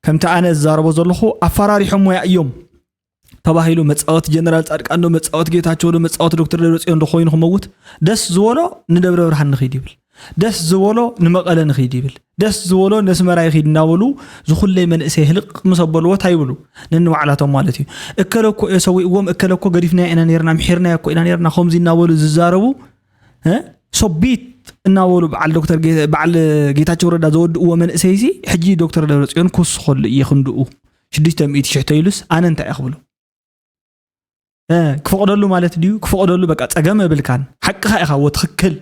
ከምቲ ኣነ ዝዛረቦ ዘለኹ ኣፈራሪሖምዎ እዮም ተባሂሉ መፃወቲ ጀነራል ፃድቃን ዶ መፃወቲ ጌታቸው ዶ መፃወቲ ዶክተር ደብረፅዮን ዶ ኮይኑ ክመውት ደስ ዝበሎ ንደብረ ብርሃን ንኺድ ይብል ደስ ዝበሎ ንመቐለ ንኺድ ይብል ደስ ዝበሎ ነስመራ ይኺድ እናበሉ ዝኹለይ መንእሰይ ህልቕ ምስ ኣበልዎ ታይ ይብሉ ነንባዕላቶም ማለት እዩ እከለ እኮ እዮ ሰዊእዎም እከለ እኮ ገዲፍናዮ ኢና ነርና ምሒርናዮ እኮ ኢና ነርና ከምዚ እናበሉ ዝዛረቡ ሶቢት እናበሉ በዓል ዶክተር በዓል ጌታቸው ረዳ ዘወድእዎ መንእሰይሲ ሕጂ ዶክተር ደብረፅዮን ክውስኸሉ እየ ክንድኡ ሽዱሽተ ሚእቲ ሽሕ ተይሉስ ኣነ እንታይ እየ ክብሎ ክፈቕደሉ ማለት ድዩ ክፈቕደሉ በቃ ፀገም የብልካን ሓቅኻ ኢኻ ወ ትኽክል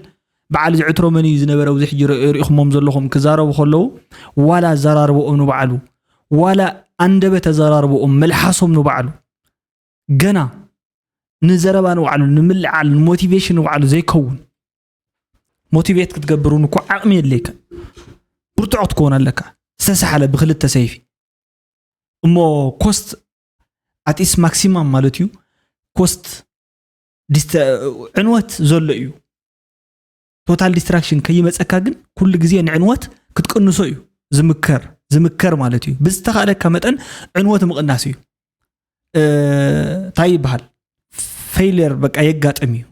በዓል ዝዕትሮ መን እዩ ዝነበረ ኣብዚ ሕጂ ርኢኹሞም ዘለኹም ክዛረቡ ከለዉ ዋላ ኣዘራርበኦም ንባዕሉ ዋላ ኣንደበት ኣዘራርበኦም መልሓሶም ንባዕሉ ገና ንዘረባ ንባዕሉ ንምልዓል ንሞቲቬሽን ንባዕሉ ዘይከውን ሞቲቬት ክትገብር እውን እኮ ዓቕሚ የድለይካ ብርቱዕ ክትከውን ኣለካ ዝተሰሓለ ብክልተ ሰይፊ እሞ ኮስት ኣቲስ ማክሲማም ማለት እዩ ኮስት ዕንወት ዘሎ እዩ ቶታል ዲስትራክሽን ከይመፀካ ግን ኩሉ ግዜ ንዕንወት ክትቅንሶ እዩ ዝምከር ዝምከር ማለት እዩ ብዝተኻእለካ መጠን ዕንወት ምቕናስ እዩ እንታይ ይበሃል ፌይለር በቃ የጋጥም እዩ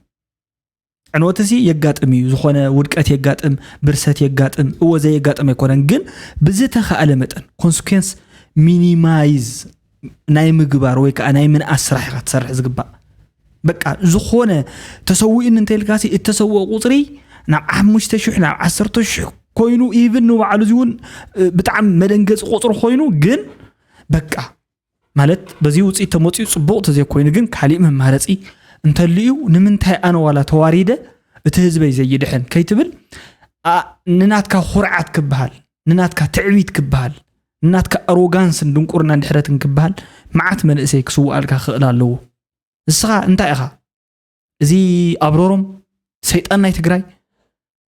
ዕንወትሲ የጋጥም እዩ ዝኾነ ውድቀት የጋጥም ብርሰት የጋጥም እወ ዘየጋጥም ኣይኮነን ግን ብዝተኻእለ መጠን ኮንስኩንስ ሚኒማይዝ ናይ ምግባር ወይ ከዓ ናይ ምንኣስ ስራሕ ኢኻ ትሰርሕ ዝግባእ በቃ ዝኾነ ተሰዊኡኒ እንተልካሲ እተሰወኦ ቁፅሪ ናብ ሓሙሽተ ሽሕ ናብ ዓሰርተ ሽሕ ኮይኑ ኢቭን ንባዕሉ እዚ እውን ብጣዕሚ መደንገፂ ቁፅሪ ኮይኑ ግን በቃ ማለት በዚ ውፅኢት ተመፅኡ ፅቡቕ ተዘይኮይኑ ግን ካሊእ መማረፂ እንተልዩ ንምንታይ ኣነ ዋላ ተዋሪደ እቲ ህዝበይ ዘይድሕን ከይትብል ንናትካ ኩርዓት ክበሃል ንናትካ ትዕቢት ክበሃል ንናትካ ኣሮጋንስን ድንቁርናን ድሕረትን ክበሃል መዓት መንእሰይ ክስውኣልካ ክኽእል ኣለዎ ንስኻ እንታይ ኢኻ እዚ ኣብረሮም ሰይጣን ናይ ትግራይ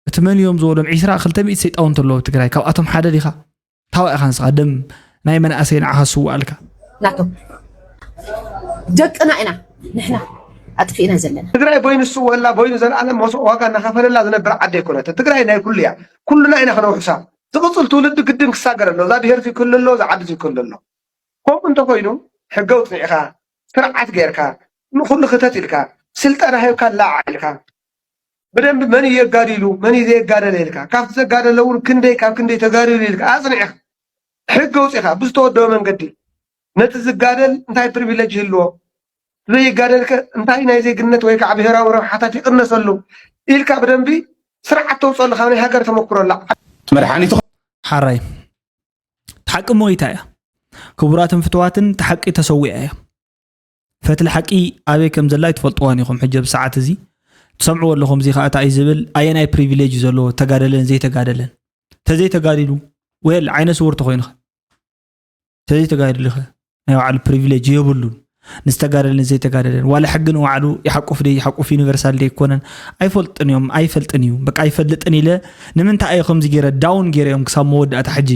እቲ መን እዮም ዝበሎም ዒስራ ክልተ ሚእቲ ሰይጣውንቲ ኣለዉ ኣብ ትግራይ ካብኣቶም ሓደ ዲኻ ታዋ ኢኻ ንስኻ ደም ናይ መናእሰይ ንዓኻ ዝስውኣልካ ናቶም ደቅና ኢና ንሕና ኣጥፊእና ዘለና ትግራይ ቦይኑ ዝስወላ ቦይኑ ዘለኣለም መስዋእቲ ዋጋ እናኸፈለላ ዝነብር ዓዲ ኣይኮነትን ትግራይ ናይ ኩሉ እያ ኩሉና ኢና ክነውሕሳ ዝቕፅል ትውልዲ ግድን ክሳገር ኣሎ እዛ ብሄር ዝክል ኣሎ እዛ ዓዲ ዝክል ኣሎ ከምኡ እንተኮይኑ ሕጊ ኣውፂእኻ ስርዓት ጌርካ ንኩሉ ክተት ኢልካ ስልጠና ሂብካ ላዓ ኢልካ ብደንቢ መን እዩ የጋዲሉ መን እዩ ዘየጋደለ ኢልካ ካብቲ ዘጋደለ እውን ክንደይ ካብ ክንደይ ተጋዲሉ ኢልካ ኣፅኒዕኻ ሕጊ ኣውፂእኻ ብዝተወደበ መንገዲ ነቲ ዝጋደል እንታይ ፕሪቪለጅ ይህልዎ ዘይጋደልከ እንታይ ናይ ዜግነት ወይ ከዓ ብሄራዊ ረብሓታት ይቕነሰሉ ኢልካ ብደንቢ ስርዓት ተውፅኦ ኣለካ ናይ ሃገር ተመክሮ ኣላ መድሓኒቱ ሓራይ ሓቂ ሞይታ እያ ክቡራትን ፍትዋትን ተሓቂ ተሰዊኣ እያ ፈትሊ ሓቂ ኣበይ ከም ዘላ ኣይትፈልጥዋን ኢኹም ሕጂ ኣብ ሰዓት እዚ ትሰምዕዎ ኣለኹም እዚ ከዓ እንታይ እዩ ዝብል ኣየናይ ፕሪቪሌጅ እዩ ዘለዎ ተጋደለን ዘይተጋደለን ተዘይተጋዲሉ ወል ዓይነ ስውር ተኮይንኸ ተዘይተጋዲልኸ ናይ ባዕሉ ፕሪቪሌጅ የብሉን ንዝተጋደለን ዘይተጋደለን፣ ዋላ ሕጊ ንባዕሉ ይሓቁፍ ደይ ይሓቁፍ፣ ዩኒቨርሳል ደይ ኣይኮነን፣ ኣይፈልጥን እዮም፣ ኣይፈልጥን እዩ፣ በቃ ኣይፈልጥን ኢለ። ንምንታይ እየ ከምዚ ገይረ ዳውን ገይረ እዮም ክሳብ መወዳእታ ሕጂ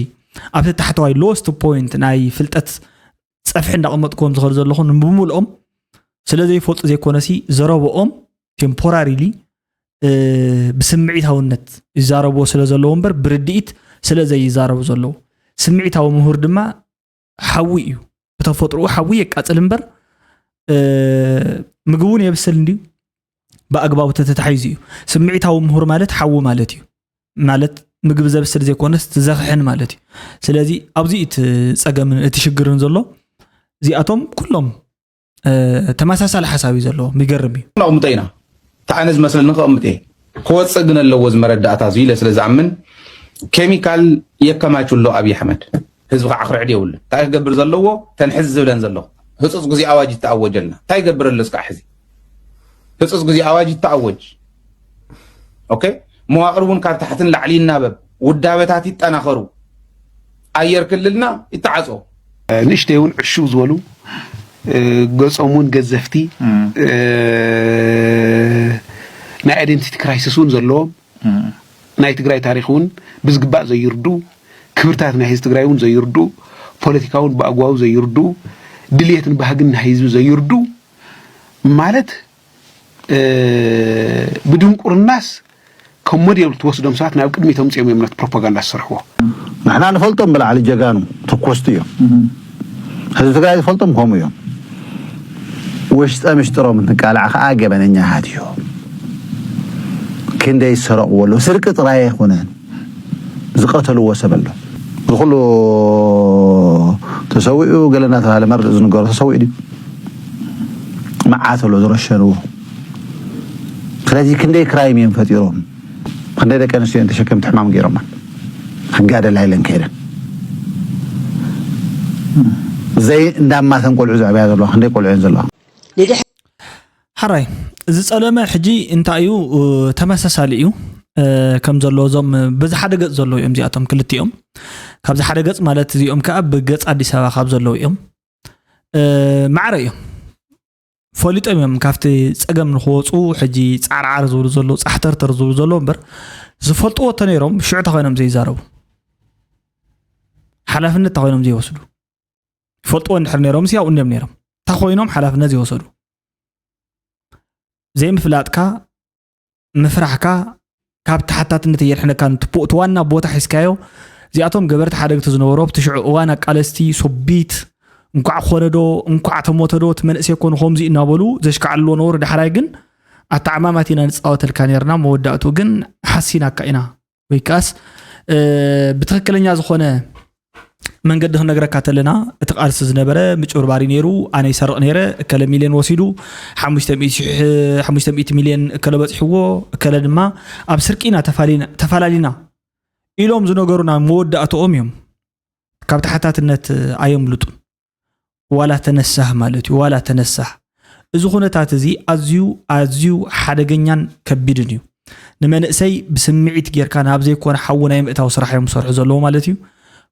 ኣብቲ ታሕተዋይ ሎስት ፖይንት ናይ ፍልጠት ጸፍሒ እንዳቐመጥኩዎም ዝኸዱ ዘለኹ፣ ንብምልኦም ስለ ዘይፈልጡ ዘይኮነሲ፣ ዘረብኦም ቴምፖራሪሊ ብስምዒታውነት ይዛረብዎ ስለ ዘለዉ እምበር ብርድኢት ስለ ዘይዛረቡ ዘለዉ። ስምዒታዊ ምሁር ድማ ሓዊ እዩ። ብተፈጥሮኡ ሓዊ የቃጽል እምበር፣ እ፣ ምግቢ እውን የብስል እንድዩ፣ ብኣግባቡ ተተታሒዙ እዩ። ስምዒታዊ ምሁር ማለት ሓዊ ማለት እዩ። ማለት ምግቢ ዘብስል ዘይኮነስ ዘኽሕን ማለት እዩ። ስለዚ ኣብዚ እቲ ጸገምን እቲ ሽግርን ዘሎ። እዚኣቶም ኩሎም፣ እ፣ ተመሳሳሊ ሓሳብ እዩ ዘለዎም። ይገርም እዩ። ነቕምጦ ኢና። እቲ ኣነ ዝመስለኒ ከቕምጥ እየ። ክወፅእ ግን ኣለዎ እዚ መረዳእታ እዚ ኢለ ስለ ዝኣምን፣ ኬሚካል የከማቹ ኣሎ ኣብይ ኣሕመድ። ህዝቢ ከዓ ክርዕድ የብሉን። እንታይ ክገብር ዘለዎ? ተን ሕዚ ዝብለን ዘለኹ ህፁፅ ግዜ ኣዋጅ ይተኣወጀልና። እንታይ ይገብር ኣሎ እስካዕ ሕዚ? ህፁፅ ግዜ ኣዋጅ ይተኣወጅ። ኦኬ? መዋቕር እውን ካብ ታሕትን ላዕሊ ይናበብ። ውዳበታት ይጠናኸሩ። ኣየር ክልልና ይተዓፆ። ንእሽተይ እውን ዕሽው ዝበሉ፣ እ፣ ገጾም እውን ገዘፍቲ፣ እ፣ ናይ ኣይደንቲቲ ክራይሲስ እውን ዘለዎም፣ ናይ ትግራይ ታሪኽ እውን ብዝግባእ ዘይርዱ፣ ክብርታት ናይ ህዝቢ ትግራይ እውን ዘይርዱ፣ ፖለቲካ እውን ብኣግባቡ ዘይርዱ፣ ድልየትን ባህግን ናይ ህዝቢ ዘይርዱ ማለት፣ እ፣ ብድንቁርናስ ከም ሞዴል ትወስዶም ሰባት ናብ ቅድሚት ኣምፂኦም እዮም ነቲ ፕሮፓጋንዳ ዝሰርሕዎ። ንሕና ንፈልጦም ብላዕሊ ጀጋኑ ተኮስቲ እዮም። ህዝቢ ትግራይ ዝፈልጦም ከምኡ እዮም። ውሽጠ ምሽጥሮም እንትቃላዕ ከዓ ገበነኛታት እዮም። ክንደይ ዝሰረቕዎ ኣለዉ። ስርቂ ጥራይ ኣይኮነን፣ ዝቐተልዎ ሰብ ኣሎ። እዚ ኩሉ ተሰዊኡ ገለ እናተባሃለ መርድእ ዝንገሮ ተሰዊኡ ድዩ? መዓት ኣሎ ዝረሸንዎ። ስለዚ ክንደይ ክራይም እዮም ፈጢሮም? ክንደይ ደቂ ኣንስትዮ እዮም ተሸከምቲ ሕማም ገይሮማ? ክጋደላ ኢለን ከይደን። ዘይ እንዳማተን ቆልዑ ዘዕብያ ዘለዋ ክንደይ ቆልዑ እየን ዘለዋ? ንድሕር ሓራይ፣ ዝጸለመ ሕጂ እንታይ እዩ? ተመሳሳሊ እዩ። ከም ዘሎ እዞም ብዚ ሓደ ገጽ ዘለዉ እዮም እዚኣቶም ክልቲኦም። ካብዚ ሓደ ገጽ ማለት እዚኦም ከኣ ብገጽ ኣዲስ ኣበባ ካብ ዘለዉ እዮም። ማዕረ እዮም። ፈሊጦም እዮም ካብቲ ጸገም ንኽወጹ ሕጂ ጻዕርዓር ዝብሉ ዘለዉ፣ ጻሕተርተር ዝብሉ ዘለዉ እምበር ዝፈልጥዎ ተነይሮም ሽዑ ተኾይኖም ዘይዛረቡ። ሓላፍነት ተኾይኖም ዘይወስዱ። ይፈልጥዎ እንድሕር ነይሮምስ ያው እንድዮም ነይሮም። እንታይ ኮይኖም ሓላፍነት ዝወሰዱ? ዘይምፍላጥካ፣ ምፍራሕካ፣ ካብ ተሓታትነት የድሕነካ። እቲ ዋና ቦታ ሒዝካዮ። እዚኣቶም ገበርቲ ሓደግቲ ዝነበሩ ኣብቲ ሽዑ እዋን ኣቃለስቲ ሶቢት እንኳዕ ኮነዶ እንኳዕ ተሞተዶ እቲ መንእሰይ ኮኑ ከምዚ እናበሉ ዘሽካዕልዎ ነበሩ። ዳሕራይ ግን ኣተዓማማት ኢና ንፃወተልካ ነርና። መወዳእቱ ግን ሓሲናካ ኢና። ወይ ከኣስ ብትኽክለኛ ዝኾነ መንገዲ ክነግረካ ተለና እቲ ቃልሲ ዝነበረ ምጭብርባሪ ነይሩ። ኣነ ይሰርቕ ነይረ፣ እከለ ሚልዮን ወሲዱ፣ ሓሙሽተ ሚእቲ ሚልዮን እከለ በፂሕዎ፣ እከለ ድማ ኣብ ስርቂ ኢና ተፋላሊና ኢሎም ዝነገሩና መወዳእትኦም እዮም። ካብ ተሓታትነት ኣየምልጡን። ዋላ ተነሳህ ማለት እዩ፣ ዋላ ተነሳህ። እዚ ኩነታት እዚ ኣዝዩ ኣዝዩ ሓደገኛን ከቢድን እዩ። ንመንእሰይ ብስምዒት ጌርካ ናብ ዘይኮነ ሓዊ ናይ ምእታው ስራሕ እዮም ዝሰርሑ ዘለዉ ማለት እዩ።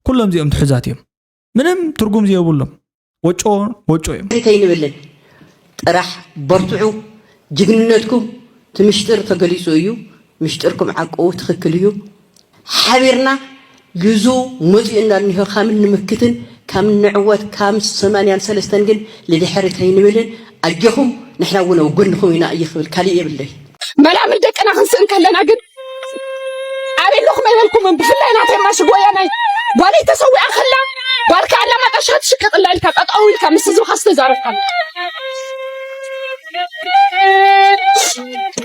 ኩሎም እዚኦም ትሑዛት እዮም፣ ምንም ትርጉም ዘይብሎም ወጮ ወጮ እዮም። ከይንብልን ጥራሕ በርትዑ። ጅግንነትኩም እቲ ምሽጥር ተገሊፁ እዩ። ምሽጥርኩም ዓቀቡ ትኽክል እዩ። ሓቢርና ግዙ መፂኡ እንዳኒሆ ካም ንምክትን ካም ንዕወት ካም ሰማንያን ሰለስተን ግን ልድሕሪ ከይንብልን ኣጆኹም ንሕና እውን ኣብ ጎንኹም ኢና እየ ክብል ካሊእ የብለይ። መላምል ደቅና ክንስእን ከለና ግን ኣበይ ኣለኹም ኣይበልኩምን። ብፍላይ ናተይ ማሽግ ወያናይ ጓለይ ተሰዊኣ ከላ ጓልካ ኣላማጣ ሻ ትሽቅጥ ኣላ ኢልካ ጠጠው ኢልካ ምስ ህዝብኻ ዝተዛረብካ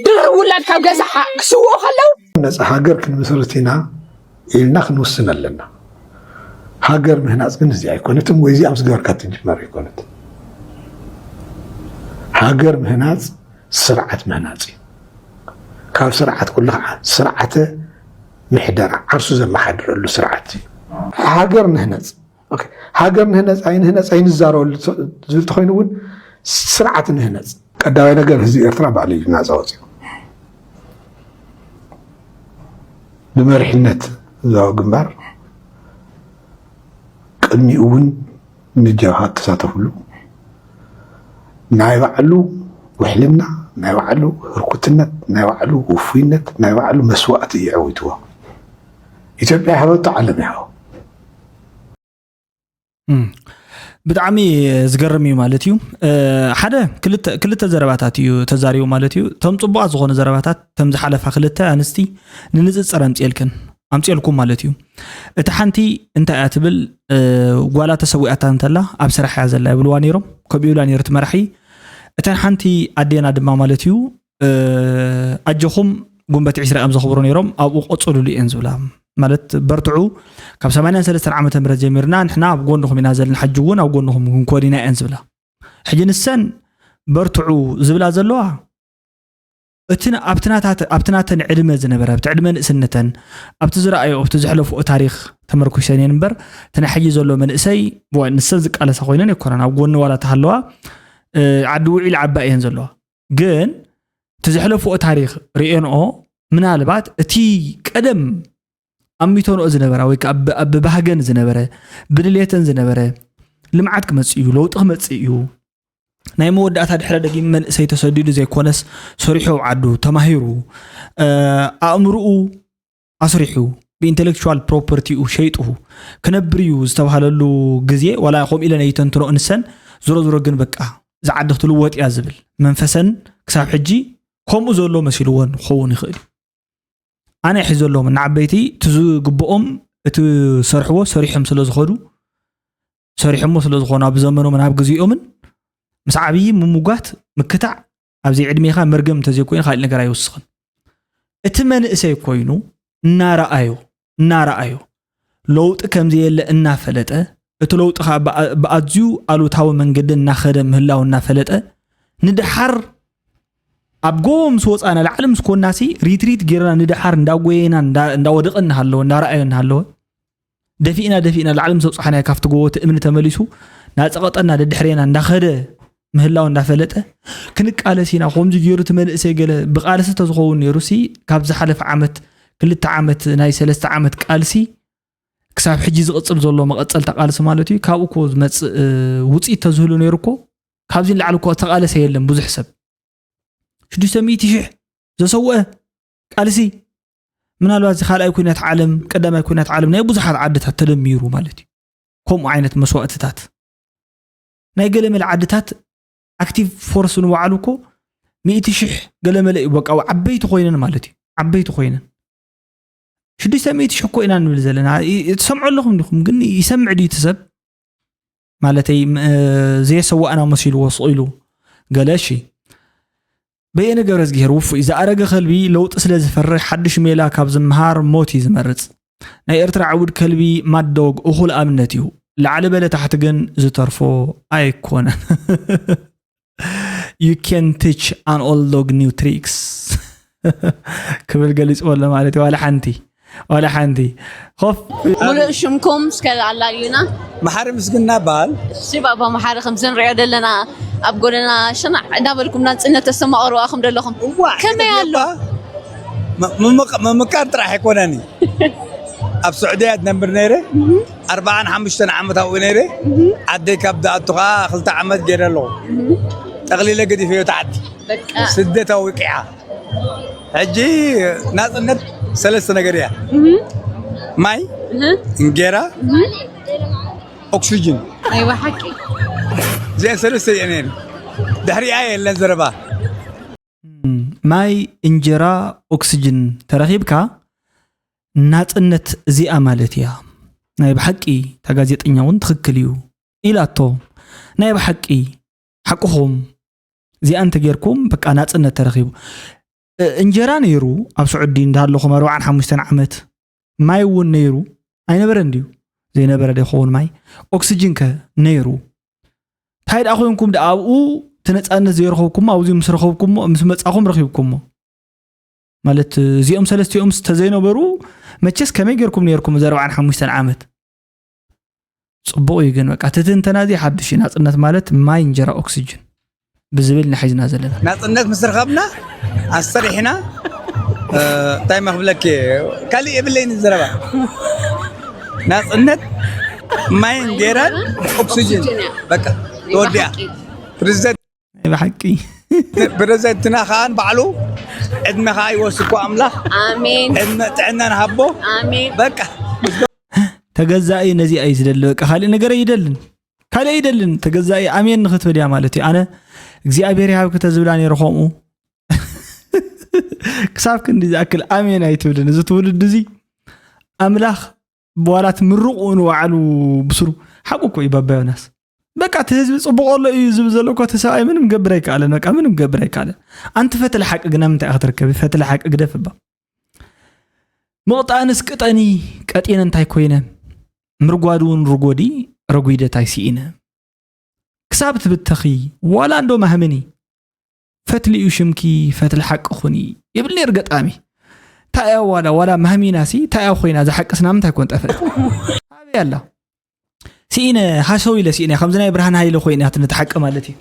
ድርብ ውላድ ካብ ገዛ ክስውኡ ከለዉ ነፃ ሃገር ክንምስርት ኢና ኢልና ክንውስን ኣለና። ሃገር ምህናፅ ግን እዚኣ ኣይኮነትን ወይ እዚኣ ምስ ገበርካ ትጅመር ኣይኮነትን። ሃገር ምህናፅ ስርዓት ምህናፅ እዩ። ካብ ስርዓት ኩሉ ከዓ ስርዓተ ምሕደራ ዓርሱ ዘመሓድረሉ ስርዓት እዩ። ሃገር ንህነፅ ሃገር ንህነፅ ኣይንህነፅ ኣይንዛረበሉ ዝብል ተኮይኑ እውን ስርዓት ንህነፅ። ቀዳማይ ነገር ህዝቢ ኤርትራ ባዕሉ እዩ ናፃ ወፂኡ። ብመሪሕነት ህዝባዊ ግንባር ቅድሚኡ እውን ንጀብሃ ተሳተፍሉ ናይ ባዕሉ ውሕልና፣ ናይ ባዕሉ ህርኩትነት፣ ናይ ባዕሉ ውፉይነት፣ ናይ ባዕሉ መስዋእቲ እዩ የዕዊትዎ። ኢትዮጵያ ይሃበቶ፣ ዓለም ይሃቦ። ብጣዕሚ ዝገርም እዩ ማለት እዩ። ሓደ ክልተ ዘረባታት እዩ ተዛሪቡ ማለት እዩ። እቶም ፅቡቃት ዝኾኑ ዘረባታት፣ እቶም ዝሓለፋ ክልተ ኣንስቲ ንንፅፅር ኣምፅኤልክን ኣምፅኤልኩም ማለት እዩ። እቲ ሓንቲ እንታይ እያ ትብል? ጓላ ተሰዊኣታ እንተላ ኣብ ስራሕ እያ ዘላ ይብልዋ ነይሮም። ከምኡ ይብላ ነይሩ እቲ መራሒ። እተን ሓንቲ ኣዴና ድማ ማለት እዩ ኣጆኹም፣ ጉንበት ዕስራ እዮም ዘኽብሩ ነይሮም፣ ኣብኡ ቀፅሉሉ እየን ዝብላ። ማለት በርትዑ፣ ካብ ሰማንያን ሰለስተን ዓመተ ምህረት ጀሚርና ንሕና ኣብ ጎንኹም ኢና ዘለና፣ ሕጂ እውን ኣብ ጎንኹም ክንኮን ኢና እየን ዝብላ። ሕጂ ንሰን በርትዑ ዝብላ ዘለዋ እቲ ኣብቲ ናተን ዕድመ ዝነበረ፣ ኣብቲ ዕድመ ንእስነተን፣ ኣብቲ ዝረኣዮ፣ ኣብቲ ዘሕለፍኦ ታሪክ ተመርኩሰን እየን እምበር፣ እቲ ናይ ሕጂ ዘሎ መንእሰይ ንሰን ዝቃለሳ ኮይነን ኣይኮነን። ኣብ ጎኒ ዋላ ተሃለዋ ዓዲ ውዒል ዓባ እየን ዘለዋ። ግን እቲ ዘሕለፍኦ ታሪክ ርእየንኦ፣ ምናልባት እቲ ቀደም ኣሚተንኦ ዝነበራ ወይ ከዓ ብባህገ ዝነበረ፣ ብድሌተን ዝነበረ፣ ልምዓት ክመፅእ እዩ፣ ለውጢ ክመፅእ እዩ፣ ናይ መወዳእታ ድሕረ ደጊም መንእሰይ ተሰዲዱ ዘይኮነስ ሰሪሑ ኣብ ዓዱ ተማሂሩ ኣእምርኡ ኣስሪሑ ብኢንተሌክቹዋል ፕሮፐርቲኡ ሸይጡ ክነብር እዩ ዝተባሃለሉ ግዜ ዋላ ከምኡ ኢለን ኣይተንትኖ። እንሰን ዝሮ ዝሮ ግን በቃ ዝዓዲ ክትልወጥ እያ ዝብል መንፈሰን ክሳብ ሕጂ ከምኡ ዘሎ መሲልዎን ክኸውን ይኽእል እዩ። ኣነ ይሕዘሎም ንዓበይቲ እቲ ዝግብኦም እቲ ዝሰርሕዎ ሰሪሖም ስለ ዝኸዱ ሰሪሖሞ ስለ ዝኾኑ ኣብ ዘመኖምን ኣብ ግዜኦምን ምስ ዓብዪ ምምጓት ምክታዕ ኣብዚ ዕድሜኻ መርገም እንተዘይኮይኑ ካልእ ነገር ኣይወስኽን። እቲ መንእሰይ ኮይኑ እናረኣዮ እናረኣዮ ለውጢ ከምዘየለ እናፈለጠ እቲ ለውጢ ከዓ ብኣዝዩ ኣሉታዊ መንገዲ እናኸደ ምህላው እናፈለጠ ንደሓር ኣብ ጎቦ ምስ ወፃና ላዕሊ ምስ ኮናሲ ሪትሪት ጌርና ንደሓር እንዳጎየና እንዳወደቀ እናሃለወ እንዳረኣዮ እናሃለወ ደፊእና ደፊእና ላዕሊ ምስ ኣብፅሓናዮ ካብቲ ጎቦ እቲ እምኒ ተመሊሱ ናፀቐጠና ደድሕሬና እንዳኸደ ምህላው እንዳፈለጠ ክንቃለስ ኢና። ከምዚ ገይሩ እቲ መንእሰይ ገለ ብቃልሲ ተዝኸውን ነይሩ ሲ ካብ ዝሓለፈ ዓመት ክልተ ዓመት ናይ ሰለስተ ዓመት ቃልሲ ክሳብ ሕጂ ዝቕፅል ዘሎ መቐፀልታ ቃልሲ ማለት እዩ። ካብኡ እኮ ዝመፅእ ውፅኢት ተዝህሉ ነይሩ እኮ ካብዚ ንላዕሊ እኮ ተቃለሰ የለን። ብዙሕ ሰብ ሽዱሽተ ሚእቲ ሽሕ ዘሰውአ ቃልሲ ምናልባት እዚ ካልኣይ ኩናት ዓለም ቀዳማይ ኩናት ዓለም ናይ ብዙሓት ዓድታት ተደሚሩ ማለት እዩ። ከምኡ ዓይነት መስዋእትታት ናይ ገለመለ ዓድታት ኣክቲቭ ፎርስ ንባዕሉ እኮ ሚእቲ ሽሕ ገለመለ እዩ። በቃ ዓበይቲ ኮይነን ማለት እዩ። ዓበይቲ ኮይነን ሽዱሽተ ሚእቲ ሽሕ እኮ ኢና ንብል ዘለና። ትሰምዑ ኣለኹም ዲኹም? ግን ይሰምዕ ድዩ እቲ ሰብ? ማለተይ ዘየሰዋእና መሲልዎ ስቕ ኢሉ ገለ እሺ። በየነ ገብረዝጊሄር ውፉይ ዝኣረገ ከልቢ ለውጢ ስለ ዝፈርሕ ሓድሽ ሜላ ካብ ዝምሃር ሞት እዩ ዝመርጽ። ናይ ኤርትራ ዕቡድ ከልቢ ማድ ዶግ እኹል ኣብነት እዩ። ላዕሊ በለ ታሕቲ ግን ዝተርፎ ኣይኮነን። You can teach an old dog new tricks ክብል ገሊጽዎ ኣሎ ማለት እዩ። ዋላ ሓንቲ ዋላ ሓንቲ ኮፍ ሙሉእ ሽምኩም እስከ ኣላልዩና። መሓሪ ምስግና በሃል። እሺ ባባ መሓሪ ከምዚ ንሪኦ ዘለና ኣብ ጎደና ሸናዕ እንዳበልኩም ናጽነት ተስተማቕሩ ኣኹም ደለኹም እዋ ከመይ ኣሎ? ምምቃር ጥራሕ ኣይኮነን እዩ። ኣብ ስዑድያ ዝነብር ነይረ ኣርባዓን ሓሙሽተን ዓመት ኣብኡ ነይረ። ዓደይ ካብ ዝኣቱ ከዓ ክልተ ዓመት ገይረ ኣለኹ። ጠቕሊለ ገዲፈዮ እቲ ዓዲ ስደት ኣውቂዓ። ሕጂ ናፅነት ሰለስተ ነገር እያ፣ ማይ፣ እንጌራ፣ ኦክሲጅን። ናይ ብሓቂ እዚአን ሰለስተ እየን። ድሕሪኣ የለን ዘረባ። ማይ፣ እንጀራ፣ ኦክሲጅን ተረኺብካ ናፅነት እዚኣ ማለት እያ። ናይ ብሓቂ እታ ጋዜጠኛ እውን ትኽክል እዩ ኢላቶ። ናይ ብሓቂ ሓቅኹም እዚኣ እንተጌርኩም በቃ ናፅነት ተረኺቡ። እንጀራ ነይሩ ኣብ ስዑዲ እንዳሃለኹም ኣርባዓን ሓሙሽተን ዓመት ማይ እውን ነይሩ ኣይነበረን ድዩ? ዘይነበረ ዶ ይኸውን ማይ? ኦክስጅን ከ ነይሩ? እንታይ ደኣ ኮይንኩም ደኣ ኣብኡ እቲ ነፃነት ዘይረኸብኩሞ ኣብዚ ምስ ረኸብኩሞ ምስ መፃኹም ረኺብኩሞ? ማለት እዚኦም ሰለስቲኦም ተዘይነበሩ መቸስ ከመይ ጌርኩም ነይርኩም እዚ ኣርባዓን ሓሙሽተን ዓመት? ፅቡቕ እዩ ግን በቃ እቲ ትንተና እዚ ሓድሽ እዩ። ናፅነት ማለት ማይ እንጀራ ኦክስጅን ብዝብል ኢና ሒዝና ዘለና። ናፅነት ምስ ረኸብና ኣሰሪሕና እንታይ መክብለኪ ካሊእ የብለይን ዘረባ ናፅነት ማይ እንጌራን ኦክስጅን በቃ ተወዲኣ ፕሬዚደንት ብሓቂ ፕረዘንትና ከዓን ባዕሉ ዕድመ ከዓ ይወስኮ ኣምላኽ ኣሜን ዕድመ ጥዕናን ሃቦ ኣሜን በቃ ተገዛኢ ነዚኣ እዩ ዝደሊ። በቃ ካልእ ነገር ኣይደልን፣ ካልእ ኣይደልን። ተገዛኢ ኣሜን ንክትብል እያ ማለት እዩ። ኣነ እግዚኣብሔር ይሃብኪ ተዝብላ ነይረ ከምኡ ክሳብ ክንዲ ዝኣክል ኣሜን ኣይትብልን። እዚ ትውልድ እዚ ኣምላኽ ዋላ እቲ ምርቑኡ ንባዕሉ ብስሩ ሓቁ እኮ እዩ ባባ ዮናስ። በቃ እቲ ህዝቢ ፅቡቕ ኣሎ እዩ ዝብል ዘሎ እኮ እቲ ሰብኣይ ምንም ገብር ኣይከኣለን። በቃ ምንም ገብር ኣይከኣለን። ኣንቲ ፈትሊ ሓቂ ግና ምንታይ ኢኻ ትርከቢ? ፈትሊ ሓቂ ግደፍ እባ። ምቕጣንስ ቅጠኒ ቀጢነ እንታይ ኮይነ? ምርጓድ እውን ርጎዲ ረጒደ ታይ ስኢነ? ክሳብ ትብተኺ ዋላ እንዶ ማህምኒ ፈትሊ እዩ ሽምኪ ፈትሊ ሓቂ ኹኒ ይብል ነይሩ ገጣሚ። ታያ ዋላ ዋላ ማህሚናሲ ታያ ኮይና ዝሓቅስ ናምንታይ ኮን ጠፍእ ኣበይ ኣላ? ስኢነ ሃሰው ኢለ ስኢነ ከምዚ ናይ ብርሃን ሃይለ ኮይነ ያት ንትሓቂ ማለት እዩ።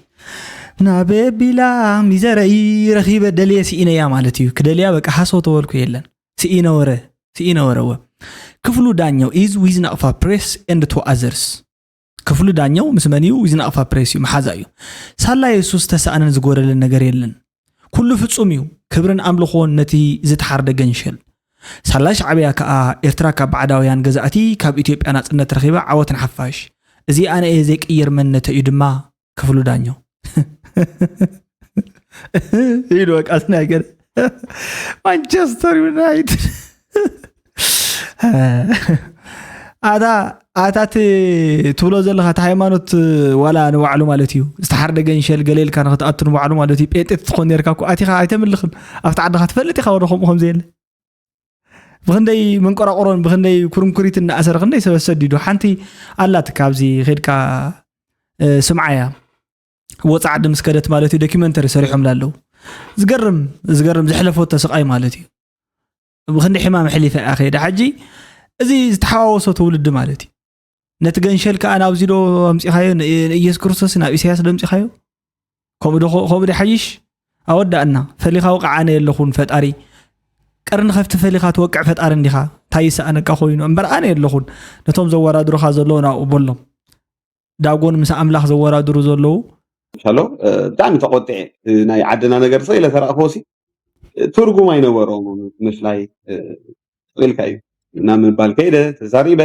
ናበቢላ ሚዘረኢ ረኺበ ደልየ ስኢነያ ማለት እዩ። ክደልያ በቃ ሃሰው ተበልኩ የለን። ስኢነ ወረ ስኢነ ወረ ወ ክፍሉ ዳኛው is with ናቕፋ press and two others። ክፍሉ ዳኛው ምስ መን እዩ? with ናቕፋ ፕሬስ እዩ፣ መሓዛ እዩ። ሳላ የሱስ ተሳእነን ዝጎደለን ነገር የለን። ኩሉ ፍጹም እዩ። ክብርን ኣምልኾን ነቲ ዝተሓርደ ገንሸል። ሳላ ሻዕብያ ከኣ ኤርትራ ካብ ባዕዳውያን ገዛእቲ ካብ ኢትዮጵያ ናጽነት ረኺባ ዓወት ንሓፋሽ። እዚ ኣነ እየ ዘይቅየር መንነተ እዩ ድማ ክፍሉ ዳኛው ኢሉ በቃ እዚ ናይ ገለ ማንቸስተር ዩናይትድ ኣታ ኣታ እቲ ትብሎ ዘለኻ እቲ ሃይማኖት ዋላ ንባዕሉ ማለት እዩ ዝተሓርደ ገንሸል ገለ ኢልካ ንክትኣቱ ንባዕሉ ማለት እዩ ጴንጤ ትኾን ነርካ እኮ ኣቲኻ ኣይተምልኽን ኣብቲ ዓድኻ ትፈልጥ ኢኻ ወረ ከምኡ ከምዘየለ ብክንደይ መንቆራቆሮን ብክንደይ ኩርንኩሪት እናኣሰረ ክንደይ ሰበ ሰዲዱ ሓንቲ ኣላት ካብዚ ኸድካ ስምዓያ ወፃ ዓዲ ምስ ከደት ማለት እዩ ዶኪመንተሪ ሰሪሖምላ ኣለዉ ዝገርም ዝገርም ዘሕለፈቶ ስቃይ ማለት እዩ ብክንዲ ሕማም ሕሊፈ እያ ከይዳ ሕጂ እዚ ዝተሓዋወሶ ትውልዲ ማለት እዩ ነቲ ገንሸል ከዓ ናብዚ ዶ ኣምፂኻዮ ንኢየሱስ ክርስቶስ ናብ ኢሳያስ ዶ ኣምፂኻዮ ከምኡ ዶ ከምኡ ዶ ሓይሽ ኣወዳእና ፈሊኻ ውቃዕ ኣነ የለኹን ፈጣሪ ቀርኒ ከፍቲ ፈሊኻ ትወቅዕ ፈጣሪ እንዲኻ እንታይ ይሰኣነካ ኮይኑ እምበር ኣነ የለኹን ነቶም ዘወዳድሩኻ ዘለዉ ናብኡ በሎም ዳጎን ምስ ኣምላኽ ዘወዳድሩ ዘለዉ ሻሎ ብጣዕሚ ተቆጢዐ ናይ ዓድና ነገር ሰ ኢለ ተራእክዎ ሲ ትርጉም ኣይነበሮም ምፍላይ ኢልካ እዩ እና ምባል ከይደ ተዛሪበ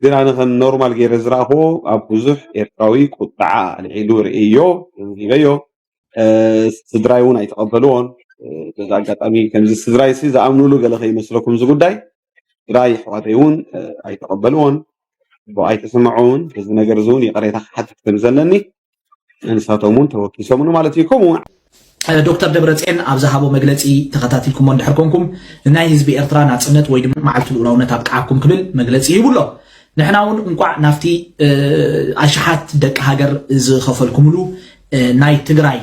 ግን ኣነ ከም ኖርማል ገይረ ዝረእክዎ ኣብ ብዙሕ ኤርትራዊ ቁጣዓ ኣልዒሉ ርእዮ ሂበዮ ስድራይ እውን ኣይተቐበልዎን በዚ ኣጋጣሚ ከምዚ ስድራይ ሲ ዝኣምኑሉ ገለ ከይመስለኩም እዚ ጉዳይ ስድራይ ኣሕዋተይ እውን ኣይተቐበልዎን ኣይተሰምዐውን እዚ ነገር እዚ እውን ይቕሬታ ክሓትት ከም ዘለኒ ንሳቶም እውን ተወኪሶምኒ ማለት እዩ ከምኡ እውን ዶክተር ደብረፅኤን ኣብ ዝሃቦ መግለፂ ተኸታቲልኩሞ እንድሕር ኮንኩም ንናይ ህዝቢ ኤርትራ ናፅነት ወይ ድማ መዓልቲ ልኡላውነት ኣብቅዓኩም ክብል መግለፂ ሂቡ ኣሎ ንሕና እውን እንቋዕ ናብቲ ኣሽሓት ደቂ ሃገር ዝኸፈልኩምሉ ናይ ትግራይ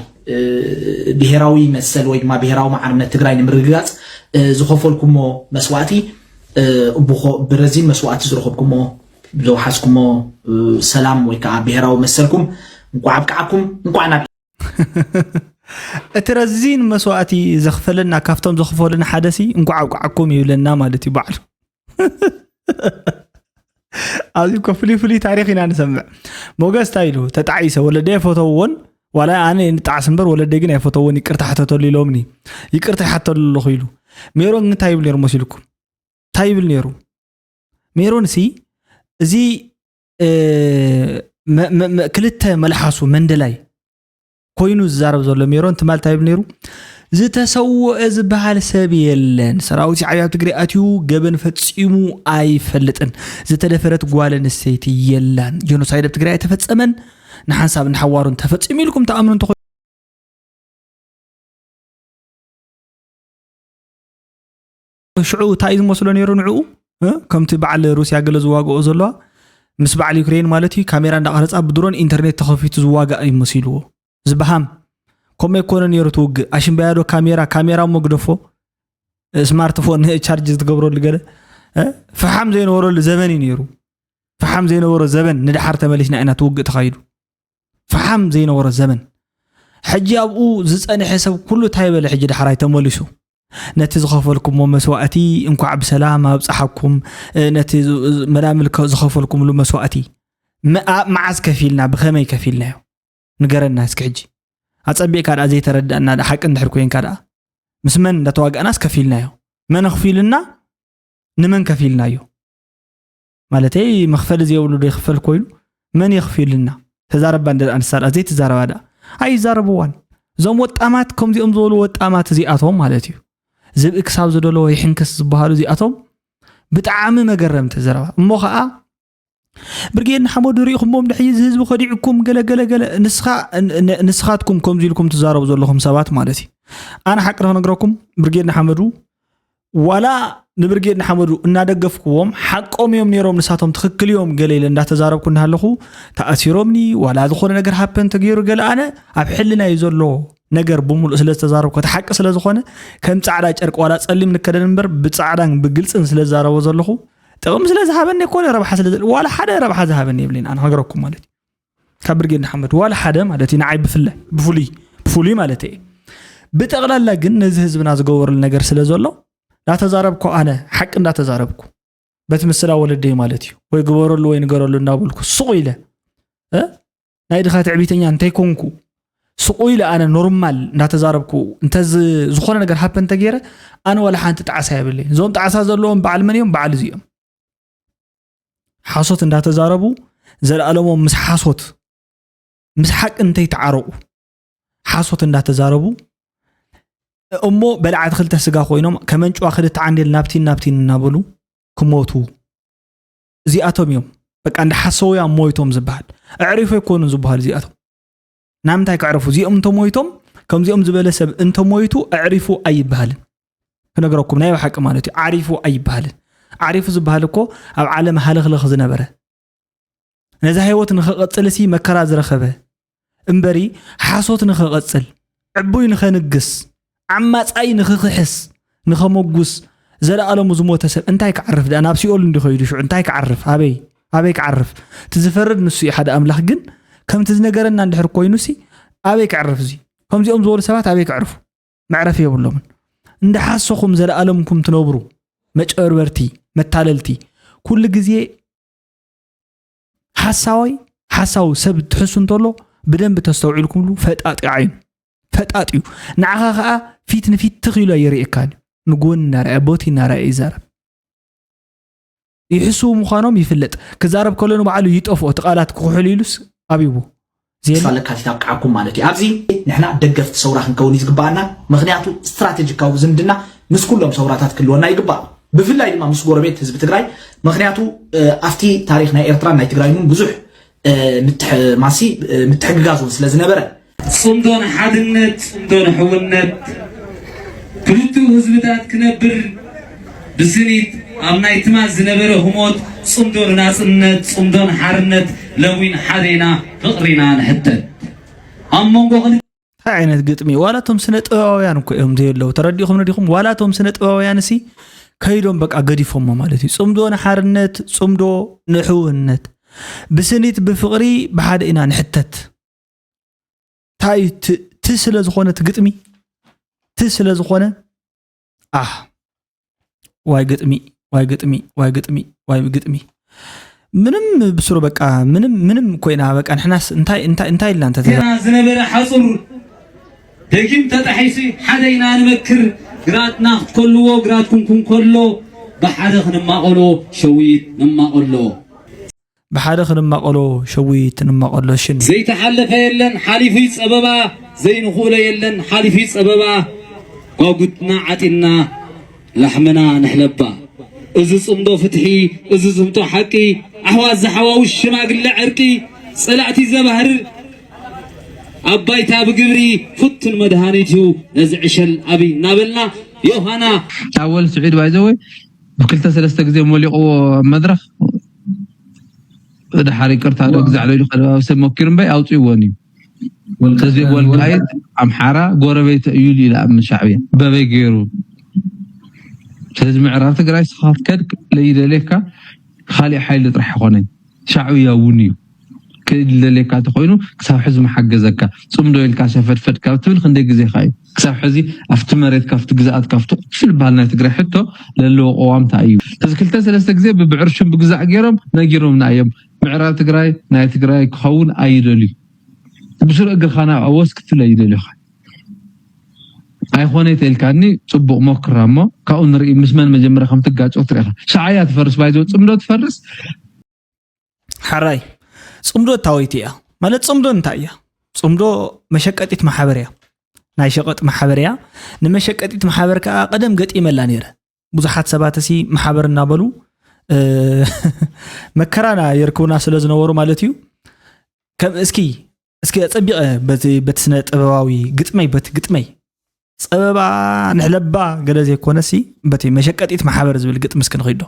ብሄራዊ መሰል ወይ ድማ ብሄራዊ ማዕርነት ትግራይ ንምርግጋፅ ዝኸፈልኩሞ መስዋእቲ ብረዚን መስዋእቲ ዝረኸብኩሞ ዘውሓዝኩሞ ሰላም ወይ ከዓ ብሄራዊ መሰልኩም እንቋዕ ኣብቅዓኩም እንቋዕ ናብ እቲ ረዚን መስዋእቲ ዘኽፈለና ካብቶም ዘኽፈሉና ሓደ ሲ እንኳዕ ኣብቅዓኩም ይብለና ማለት እዩ ባዕሉ ኣብዚ እኮ ፍሉይ ፍሉይ ታሪክ ኢና ንሰምዕ ሞገስ እንታይ ኢሉ ተጣዒሰ ወለደይ ኣይፈተውዎን ዋላ ኣነ ንጣዕስ እምበር ወለደይ ግን ኣይፈተውዎን ይቅርታ ሕተተሉ ኢሎምኒ ይቅርታ ይሓተሉ ኣለኹ ኢሉ ሜሮን እንታይ ይብል ነይሩ መሲልኩም እንታይ ይብል ነይሩ ሜሮን ሲ እዚ ክልተ መልሓሱ መንደላይ ኮይኑ ዝዛረብ ዘሎ ሜሮን ትማል እንታይ ይብል ነይሩ ዝተሰወአ ዝበሃል ሰብ የለን ሰራዊት ሻዕብያ ኣብ ትግራይ ኣትዩ ገበን ፈፂሙ ኣይፈልጥን ዝተደፈረት ጓል ኣንስተይቲ የላን ጀኖሳይድ ኣብ ትግራይ ኣይተፈፀመን ንሓንሳብ ንሓዋሩን ተፈፂሙ ኢልኩም ተኣምኑ እንተኾ ሽዑ እንታይ እዩ ዝመስሎ ነይሩ ንዕኡ ከምቲ በዓል ሩስያ ገለ ዝዋግኦ ዘለዋ ምስ በዓል ዩክሬን ማለት እዩ ካሜራ እንዳቀረፃ ብድሮን ኢንተርኔት ተኸፊቱ ዝዋጋእ ይመሲልዎ ዝበሃም ከምኡ ኣይኮነ ነይሩ ትውግእ ኣሽምባያዶ ካሜራ ካሜራ እሞ ግደፎ ስማርትፎን ቻርጅ ዝትገብረሉ ገለ ፈሓም ዘይነበረሉ ዘበን እዩ ነይሩ ፈሓም ዘይነበሮ ዘበን ንድሓር ተመሊስና ኢና ትውግእ ተኻይዱ ፈሓም ዘይነበሮ ዘበን ሕጂ ኣብኡ ዝፀንሐ ሰብ ኩሉ እንታይ በለ ሕጂ ዳሕራይ ተመሊሱ ነቲ ዝኸፈልኩሞ መስዋእቲ እንኳዕ ብሰላም ኣብፀሓኩም ነቲ መላምል ዝኸፈልኩምሉ መስዋእቲ መዓዝ ከፊልና ብኸመይ ከፊልናዮ ንገረና እስኪ ሕጂ ኣጸቢቕካ ደኣ ዘይተረዳእና ደኣ ሓቂ እንድሕር ኮይንካ ደኣ ምስ መን እንዳተዋጋእናስ ከፊልናዮ? መን ኣኽፊሉና? ንመን ከፊልናዮ? ማለተይ መኽፈሊ ዘይብሉ ዶ ይኽፈል ኮይኑ መን የኽፊልና? ተዛረባ እንደ ኣንሳ ደኣ ዘይትዛረባ ደኣ ኣይዛረብዋን። እዞም ወጣማት ከምዚኦም ዝበሉ ወጣማት እዚኣቶም ማለት እዩ ዝብኢ ክሳብ ዝደለዎ ይሕንክስ ዝበሃሉ እዚኣቶም ብጣዕሚ መገረምቲ ዘረባ እሞ ከዓ ብርጌድ ንሓመዱ ርኢኹሞም ድሕይ እዚ ህዝቢ ከዲዕኩም ገለ ገለ ገለ ንስኻ ንስኻትኩም ከምዚ ኢልኩም ትዛረቡ ዘለኹም ሰባት ማለት እዩ። ኣነ ሓቂ ክነግረኩም ብርጌድ ንሓመዱ ዋላ ንብርጌድ ንሓመዱ እናደገፍኩዎም ሓቆም እዮም ነይሮም ንሳቶም ትኽክል እዮም ገለ ኢለ እንዳተዛረብኩ እናሃለኹ ተኣሲሮምኒ ዋላ ዝኾነ ነገር ሃፐን ተገይሩ ገለ ኣነ ኣብ ሕልና እዩ ዘሎ ነገር ብምሉእ ስለ ዝተዛረብኩ እቲ ሓቂ ስለ ዝኾነ ከም ፃዕዳ ጨርቂ ዋላ ፀሊም ንከደን እምበር ብፃዕዳን ብግልፅን ስለ ዝዛረቦ ዘለኹ ጥቕሚ ስለ ዝሃበኒ ኣይኮነ ረብሓ ስለ ዋላ ሓደ ረብሓ ዝሃበኒ የብለይን ኣነ ነገረኩም ማለት እዩ ካብ ብርጌድ ንሓመዱ ዋላ ሓደ ማለት እዩ ንዓይ ብፍላይ ብፍሉይ ብፍሉይ ማለት እየ ብጠቕላላ ግን ነዚ ህዝብና ዝገበሩሉ ነገር ስለ ዘሎ እንዳተዛረብኩ ኣነ ሓቂ እንዳተዛረብኩ በቲ ምስላ ወለደይ ማለት እዩ ወይ ግበረሉ ወይ ንገረሉ እንዳበልኩ ሱቕ ኢለ ናይ ድኻ ትዕቢተኛ እንተይኮንኩ ስቑ ኢለ ኣነ ኖርማል እንዳተዛረብኩ እንተ ዝኾነ ነገር ሃፐ እንተገይረ ኣነ ዋላ ሓንቲ ጣዕሳ የብለይ እዞም ጣዕሳ ዘለዎም በዓል መን እዮም በዓል እዚኦም ሓሶት እንዳተዛረቡ ዘለኣለሞም ምስ ሓሶት ምስ ሓቂ እንተይተዓረቑ ሓሶት እንዳተዛረቡ እሞ በላዕቲ ክልተ ስጋ ኮይኖም ከመንጭዋ ክልተ ዓንዴል ናብቲን ናብቲን እናበሉ ክሞቱ እዚኣቶም እዮም በቃ እንዳሓሰውያ ሞይቶም ዝበሃል ኣዕሪፎ ኣይኮኑን ዝበሃል እዚኣቶም ናምንታይ ከዕርፉ እዚኦም እንተሞይቶም ከምዚኦም ዝበለ ሰብ እንተሞይቱ ኣዕሪፉ ኣይበሃልን ክነግረኩም ናይ ብሓቂ ማለት እዩ ዓሪፉ ኣይበሃልን ዓሪፉ ዝበሃል እኮ ኣብ ዓለም ሃለኽለኽ ዝነበረ ነዛ ህይወት ንኽቐጽል ሲ መከራ ዝረኸበ እምበሪ ሓሶት ንኽቐጽል ዕቡይ ንኸንግስ ዓማጻይ ንኽኽሕስ ንኸመጉስ ዘለኣለሙ ዝሞተ ሰብ እንታይ ክዓርፍ ደኣ ናብ ሲኦል እንዲ ኸይዱ ሽዑ እንታይ ክዓርፍ ኣበይ ኣበይ ክዓርፍ እቲ ዝፈርድ ንሱ እዩ ሓደ ኣምላኽ ግን ከምቲ ዝነገረና እንድሕር ኮይኑ ሲ ኣበይ ክዕርፍ እዚ ከምዚኦም ዝበሉ ሰባት ኣበይ ክዕርፉ መዕረፊ የብሎምን እንዳሓሰኹም ዘለኣለምኩም ትነብሩ መጨበርበርቲ መታለልቲ ኩሉ ግዜ ሓሳዋይ ሓሳዊ ሰብ ትሕሱ እንተሎ ብደንብ ተስተውዒልኩምሉ ፈጣጢ ዓይኑ ፈጣጢ እዩ ንዓኻ ከዓ ፊት ንፊት ትኽ ኢሉ ኣይርእየካን እዩ ንጎኒ እናረኣየ ቦቲ እናረኣየ ይዛረብ ይሕስዉ ምዃኖም ይፍለጥ ክዛረብ ከሎ ንባዕሉ ይጠፍኦ እቲ ቃላት ክኩሕል ኢሉስ ኣብይዎ ተስፋ ለካቲት ኣብቅዓኩም ማለት እዩ ኣብዚ ንሕና ደገፍቲ ሰውራ ክንከውን እዩ ዝግባኣና ምክንያቱ ስትራቴጂካዊ ዝምድና ምስ ኩሎም ሰውራታት ክህልወና ይግባእ ብፍላይ ድማ ምስ ጎረቤት ህዝቢ ትግራይ ምክንያቱ ኣብቲ ታሪክ ናይ ኤርትራ ናይ ትግራይ እውን ብዙሕ ማሲ ምትሕግጋዝ እውን ስለ ዝነበረ ጽምዶ ንሓድነት ጽምዶ ንሕውነት ክልቲኡ ህዝብታት ክነብር ብስኒት ኣብ ናይ ትማል ዝነበረ ህሞት ጽምዶ ንናጽነት ጽምዶ ንሓርነት ለዊን ሓደ ኢና ፍቕሪና ንሕተት ኣብ መንጎ ክልተ እንታይ ዓይነት ግጥሚ ዋላ ቶም ስነ ጥበባውያን እኮ እዮም ዘየለው ተረዲኹም ነዲኹም ዋላ ቶም ስነ ጥበባውያን ሲ ከይዶም በቃ ገዲፎሞ ማለት እዩ ጽምዶ ንሓርነት ጽምዶ ንሕውነት ብስኒት ብፍቕሪ ብሓደ ኢና ንሕተት እንታይ ት ስለ ዝኾነ እቲ ግጥሚ ት ስለ ዝኾነ ኣህ ዋይ ግጥሚ ዋይ ግጥሚ ዋይ ግጥሚ ዋይ ግጥሚ ምንም ብስሩ በቃ ምንም ምንም ኮይና በቃ ንሕናስ እንታይ እንታይ እንታይ ኢልና እንተ ገና ዝነበረ ሓፁር ደጊም ተጣሒሱ ሓደ ኢና ንመክር ግራትና ክትከልዎ ግራትኩም ክንከሎ ብሓደ ክንማቐሎ ሸዊት ንማቐሎ ብሓደ ክንማቐሎ ሸዊት ንማቐሎ ሽን። ዘይተሓለፈ የለን ሓሊፉ ጸበባ ዘይንኽእሎ የለን ሓሊፉ ጸበባ ጓጉትና ዓጢና ላሕምና ንሕለባ እዚ ጽምዶ ፍትሒ እዚ ዝህብቶ ሓቂ ኣሕዋት ዝሓዋውስ ሽማግለ ዕርቂ ጸላእቲ ዘባህርር ኣብ ባይታ ብግብሪ ፍቱን መድሃኒት እዩ ነዚ ዕሸል ኣብይ እናበልና ዮሃና ኣወል ስዒድ ባይዘወይ ብክልተ ሰለስተ ግዜ ሞሊቕዎ ኣብ መድረኽ ደሓር ይቅርታ ዶ ግዛዕ ዶ ኢሉ ከለባብሰ ሞኪሩ እምበይ ኣውፅእዎን እዩ። እዚ ወልቃይት ኣምሓራ ጎረቤት እዩ ኢሉ ይልኣምን ሻዕብያ በበይ ገይሩ። ስለዚ ምዕራብ ትግራይ ስኻ ክትከድ ለይደልየካ ካሊእ ሓይሊ ጥራሕ ይኾነኝ ሻዕብያ እውን እዩ። ክእል ደልየካ እንተኮይኑ ክሳብ ሕዚ መሓገዘካ ጽምዶ ኢልካ ሸፈድፈድ ካብ ትብል ክንደይ ግዜካ እዩ ክሳብ ሕዚ ኣብቲ መሬት ካብቲ ግዝኣት ካብቲ ቁሱል በሃል ናይ ትግራይ ሕቶ ለለዎ ቀዋም እንታይ እዩ እዚ ክልተ ሰለስተ ግዜ ብብዕርሹም ብግዛዕ ገይሮም ነጊሮምና እዮም ምዕራብ ትግራይ ናይ ትግራይ ክኸውን ኣይደልዩ ብስሩ እግርኻ ናብ ኣወስ ክትለይ ይደልዩኻ ኣይኮነ ተልካኒ። ፅቡቅ ሞክራ እሞ ካብኡ ንርኢ ምስ መን መጀመርያ ከም ትጋጨው ትሪኢኻ። ሻዕያ ትፈርስ ባይዘው ፅምዶ ትፈርስ። ሓራይ ጽምዶ እታወይቲ እያ ማለት ጽምዶ እንታይ እያ? ጽምዶ መሸቀጢት ማሕበር እያ። ናይ ሸቐጥ ማሕበር እያ። ንመሸቀጢት ማሕበር ከዓ ቀደም ገጢመላ ነይረ። ብዙሓት ሰባት እሲ ማሕበር እናበሉ መከራና የርክቡና ስለ ዝነበሩ ማለት እዩ። ከም እስኪ እስኪ ኣጸቢቐ በቲ በቲ ስነ ጥበባዊ ግጥመይ በቲ ግጥመይ ጸበባ ንሕለባ ገለ ዘይኮነሲ በቲ መሸቀጢት ማሕበር ዝብል ግጥሚ እስኪ ንኺዶ።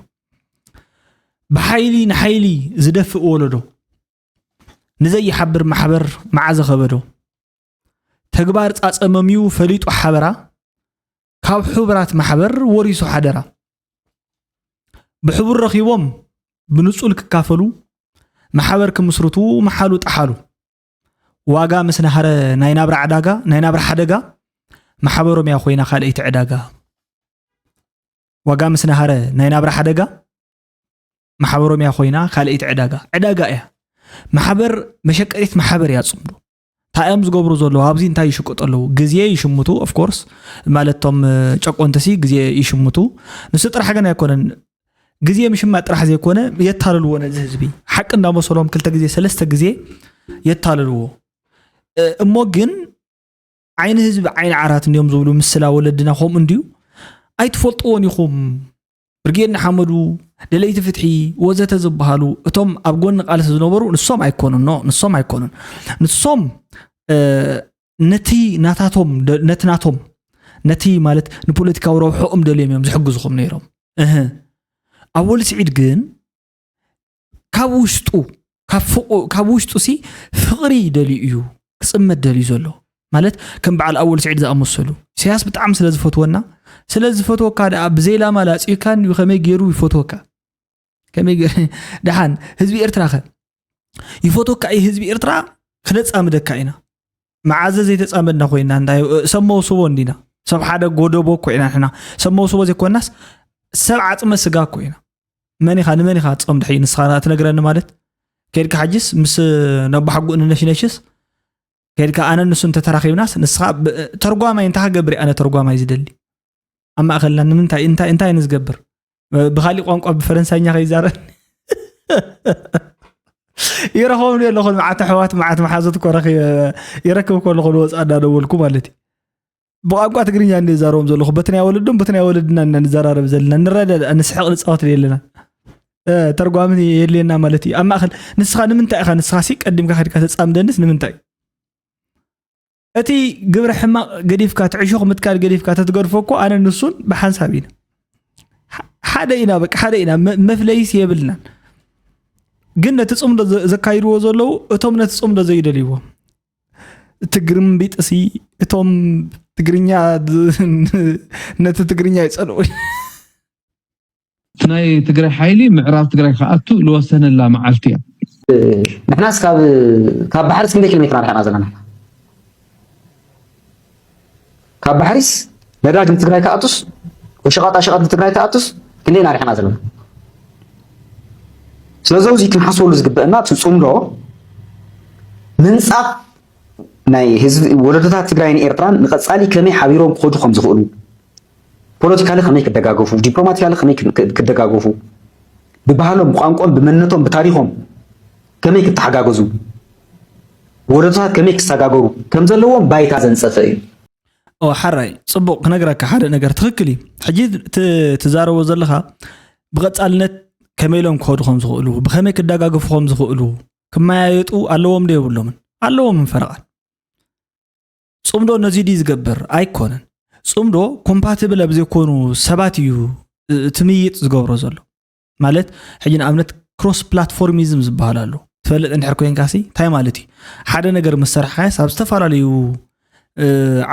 ብሓይሊ ንሓይሊ ዝደፍእ ወለዶ፣ ንዘይሓብር ማሕበር መዓዘ ከበዶ። ተግባር ጻጸመምዩ ፈሊጡ ሓበራ፣ ካብ ሕቡራት ማሕበር ወሪሱ ሓደራ። ብሕቡር ረኺቦም ብንጹል ክካፈሉ፣ ማሕበር ክምስርቱ መሓሉ ጠሓሉ። ዋጋ ምስ ናሃረ ናይ ናብራ ዕዳጋ ናይ ናብራ ሓደጋ ማሕበሮም እያ ኮይና ካልኣይቲ ዕዳጋ። ዋጋ ምስ ናሃረ ናይ ናብራ ሓደጋ ማሕበሮም እያ ኮይና ካልኣይቲ ዕዳጋ። ዕዳጋ እያ። ማሕበር መሸቀጢት ማሕበር እያ ጽምዶ። እንታይ እዮም ዝገብሩ ዘለዉ? ኣብዚ እንታይ ይሽቅጡ ኣለዉ? ግዜ ይሽምቱ። Of course ማለት እቶም ጨቆንትሲ ግዜ ይሽምቱ። ንሱ ጥራሕ ግን ኣይኮነን። ግዜ ምሽማት ጥራሕ ዘይኮነ የታልልዎ ነዚ ህዝቢ። ሓቂ እንዳመሰሎም ክልተ ግዜ ሰለስተ ግዜ የታልልዎ። እሞ ግን ዓይኒ ህዝቢ ዓይኒ ዓራት እንዲዮም ዝብሉ ምስላ ወለድና ከምኡ እንድዩ። ኣይትፈልጥዎን ኢኹም። ብርጌድ ንሓመዱ፣ ደለይቲ ፍትሒ ወዘተ ዝበሃሉ እቶም ኣብ ጎኒ ቃልሲ ዝነበሩ ንሶም ኣይኮኑን። ኖ፣ ንሶም ኣይኮኑን። ንሶም ነቲ ናታቶም ነቲ ናቶም ነቲ ማለት ንፖለቲካዊ ረብሖኦም ደልዮም እዮም ዝሕግዝኹም ነይሮም። እህ ኣወል ስዒድ ግን ካብ ውሽጡ ካብ ውሽጡ ሲ ፍቕሪ ደልዩ እዩ ክፅመድ ደልዩ ዘሎ። ማለት ከም በዓል ኣወል ስዒድ ዝኣመሰሉ ኢሳያስ ብጣዕሚ ስለ ዝፈትወና ስለ ዝፈትወካ ደኣ ብዘይ ላማ ላፅዩካ እንዲዩ ከመይ ገይሩ ይፈትወካ? ከመይ ገይሩ ደሓን ህዝቢ ኤርትራ ከ ይፈትወካ እዩ? ህዝቢ ኤርትራ ክነፃምደካ ኢና። መዓዘ ዘይተፃመድና ኮይና እንታይ ሰብ መውስቦ እንዲና ሰብ ሓደ ጎደቦ እኮ ኢና ንሕና ሰብ መውስቦ ዘይኮናስ ሰብ ዓፅመ ስጋ እኮ ኢና። መን ኢኻ ንመን ኢኻ ትፀምድሒ ንስኻ ትነግረኒ ማለት ከድካ ሓጅስ ምስ ነባሓጉእ ንነሽነሽስ ከድካ ኣነ ንሱ እንተተራኺብናስ ንስኻ ተርጓማይ እንታይ ክገብር ኣነ ተርጓማይ ዝደሊ ኣብ ማእኸልና ንምንታይ እንታይ እንታይ ንዝገብር ብካሊእ ቋንቋ ብፈረንሳይኛ ከይዛረብ ይረኸብኒ ኣለኹ መዓት ኣሕዋት መዓት መሓዙት ኮ ይረክብ ከለኹ ንወፃ እንዳደወልኩ ማለት እዩ ብቋንቋ ትግርኛ እንደ ዛረቦም ዘለኹ በቲ ናይ ወለዶም በቲ ናይ ወለድና እና ንዘራረብ ዘለና ንረዳዳእ ንስሕቕ ንፃወት ኣለና ተርጓሚ የድልየና ማለት እዩ ኣብ ማእኸል ንስኻ ንምንታይ ኢኻ ንስኻ ሲ ቀዲምካ ከድካ ተፃምደንስ ንምንታይ እቲ ግብረ ሕማቕ ገዲፍካ ትዕሾኽ ምትካል ገዲፍካ ተትገድፎ እኮ ኣነ ንሱን ብሓንሳብ ኢና ሓደ ኢና በቃ ሓደ ኢና መፍለይስ የብልናን ግን ነቲ ፅምዶ ዘካይድዎ ዘለዉ እቶም ነቲ ፅምዶ ዘይደልይዎ ትግርምቢጥሲ እቶም ትግርኛ ነቲ ትግርኛ ይፀልኡ ናይ ትግራይ ሓይሊ ምዕራብ ትግራይ ክኣቱ ዝወሰነላ መዓልቲ እያ። ንሕናስ ካብ ካብ ባሕሪስ ክንደይ ኪሎ ሜትር ኣርሒቕና ዘለና? ካብ ባሕሪስ ነዳጅ ንትግራይ ክኣቱስ ወሸቓጣ ሸቐጥ ንትግራይ ክኣቱስ ክንደይ ኣርሒቕና ዘለና? ስለዚ ኣብዚ ክንሓስበሉ ዝግበአና እቲ ፅምዶ ምንፃፍ ናይ ህዝቢ ወለዶታት ትግራይን ኤርትራን ንቐፃሊ ከመይ ሓቢሮም ክኸዱ ከም ዝኽእሉ ፖለቲካሊ ከመይ ክደጋገፉ፣ ዲፕሎማቲካሊ ከመይ ክደጋገፉ፣ ብባህሎም፣ ብቋንቋም፣ ብመንነቶም፣ ብታሪኾም ከመይ ክተሓጋገዙ፣ ወለዶታት ከመይ ክሰጋገሩ ከም ዘለዎም ባይታ ዘንጸፈ እዩ። ኦ ሓራይ ጽቡቕ ክነግረካ ሓደ ነገር ትኽክል እዩ። ሕጂ ትዛረቦ ዘለኻ ብቐጻልነት ከመይ ኢሎም ክኸዱ ከም ዝኽእሉ፣ ብኸመይ ክደጋገፉ ከም ዝኽእሉ ክመያየጡ ኣለዎም ዶ የብሎምን? ኣለዎም ፈረቓን። ጽምዶ ነዚ ድዩ ዝገብር? ኣይኮነን። ጽምዶ ኮምፓቲብል ኣብ ዘይኮኑ ሰባት እዩ እቲ ምይይጥ ዝገብሮ ዘሎ። ማለት ሕጂ ንኣብነት ክሮስ ፕላትፎርሚዝም ዝበሃል ኣሎ። ትፈልጥ እንድሕር ኮይንካሲ እንታይ ማለት እዩ? ሓደ ነገር ምስ ሰርሕካያስ ኣብ ዝተፈላለዩ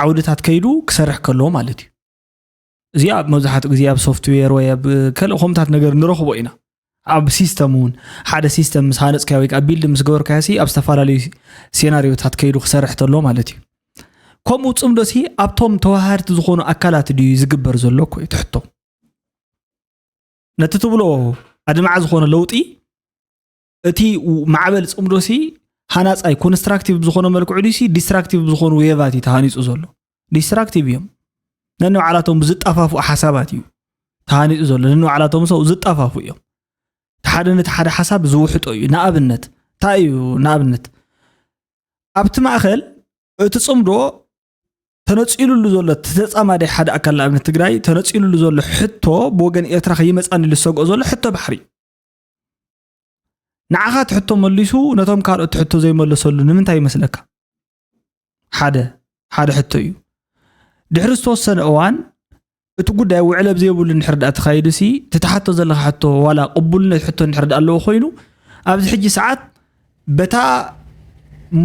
ዓውድታት ከይዱ ክሰርሕ ከለዎ ማለት እዩ። እዚኣ መብዛሕትኡ ግዜ ኣብ ሶፍትዌር ወይ ኣብ ካልእ ከምታት ነገር ንረኽቦ ኢና። ኣብ ሲስተም እውን ሓደ ሲስተም ምስ ሃነፅካዮ ወይ ከዓ ቢልድ ምስ ገበርካዮ ሲ ኣብ ዝተፈላለዩ ሴናሪዮታት ከይዱ ክሰርሕ ተሎ ማለት እዩ። ከምኡ ፅምዶ ሲ ኣብቶም ተዋሃድቲ ዝኾኑ ኣካላት ድዩ ዝግበር ዘሎ እኮ እዩ ትሕቶ። ነቲ ትብሎ ኣድማዒ ዝኾነ ለውጢ እቲ ማዕበል ፅምዶ ሲ ሃናፃይ ኮንስትራክቲቭ ብዝኾነ መልክዑ ድሲ ዲስትራክቲቭ ብዝኾኑ ዌቫት እዩ ተሃኒፁ ዘሎ። ዲስትራክቲቭ እዮም። ነንባዕላቶም ብዝጠፋፍኡ ሓሳባት እዩ ተሃኒፁ ዘሎ። ነንባዕላቶም ሰው ዝጠፋፉ እዮም። ሓደ ነቲ ሓደ ሓሳብ ዝውሕጦ እዩ። ንኣብነት እንታይ እዩ? ንኣብነት ኣብቲ ማእኸል እቲ ፅምዶ ተነፂሉሉ ዘሎ፣ እቲ ተፃማዳይ ሓደ ኣካል ንኣብነት ትግራይ ተነፂሉሉ ዘሎ ሕቶ ብወገን ኤርትራ ከይመፃኒ ዝሰግኦ ዘሎ ሕቶ ባሕሪ እዩ። ንዓኻ እቲ ሕቶ መሊሱ ነቶም ካልኦት እቲ ሕቶ ዘይመለሰሉ ንምንታይ ይመስለካ? ሓደ ሓደ ሕቶ እዩ። ድሕሪ ዝተወሰነ እዋን እቲ ጉዳይ ውዕል ኣብ ዘይብሉ እንድሕር ደኣ ተኻይዱ ሲ፣ እቲ ትሓቶ ዘለኻ ሕቶ ዋላ ቅቡልነት ሕቶ እንድሕር ደኣ ኣለዎ ኮይኑ፣ ኣብዚ ሕጂ ሰዓት በታ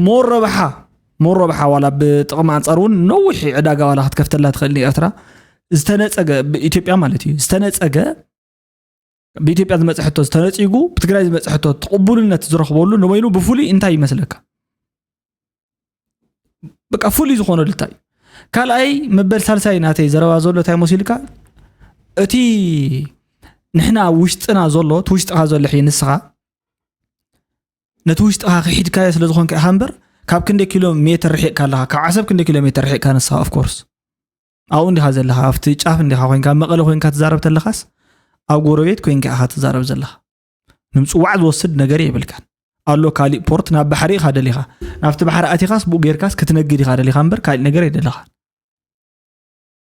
ሞር ረብሓ ሞር ረብሓ ዋላ ብጥቕሚ ኣንጻር እውን ነዊሕ ዕዳጋ ዋላ ክትከፍተላ ትኽእል ንኤርትራ ዝተነጸገ፣ ብኢትዮጵያ ማለት እዩ፣ ዝተነጸገ ብኢትዮጵያ ዝመፀ ሕቶ ዝተነፂጉ ብትግራይ ዝመፀ ሕቶ ትቕቡልነት ዝረኽበሉ ንበይኑ ብፍሉይ እንታይ ይመስለካ? በቃ ፍሉይ ዝኾነሉ እንታይ እዩ? ካልኣይ መበል ሳልሳይ ናተይ ዘረባ ዘሎ እንታይ መሲልካ? እቲ ንሕና ውሽጥና ዘሎ እቲ ውሽጥኻ ዘሎ ሕየ ንስኻ ነቲ ውሽጥኻ ክሒድካዮ ስለ ዝኾንካ ኢኻ እምበር ካብ ክንደይ ኪሎ ሜትር ርሒቕካ ኣለኻ? ካብ ዓሰብ ክንደይ ኪሎ ሜትር ርሒቕካ ንስኻ? ኦፍኮርስ ኣብኡ እንዲኻ ዘለኻ፣ ኣብቲ ጫፍ እንዲኻ ኮይንካ፣ ኣብ መቐለ ኮይንካ ትዛረብ ተለኻስ ኣብ ጎረቤት ኮይንካ ኢኻ ትዛረብ ዘለኻ። ንምፅዋዕ ዝወስድ ነገር የብልካን። ኣሎ ካሊእ ፖርት ናብ ባሕሪ ኢኻ ደሊኻ። ናብቲ ባሕሪ ኣቲኻስ ብኡ ጌርካስ ክትነግድ ኢኻ ደሊኻ እምበር ካሊእ ነገር የደለኻን።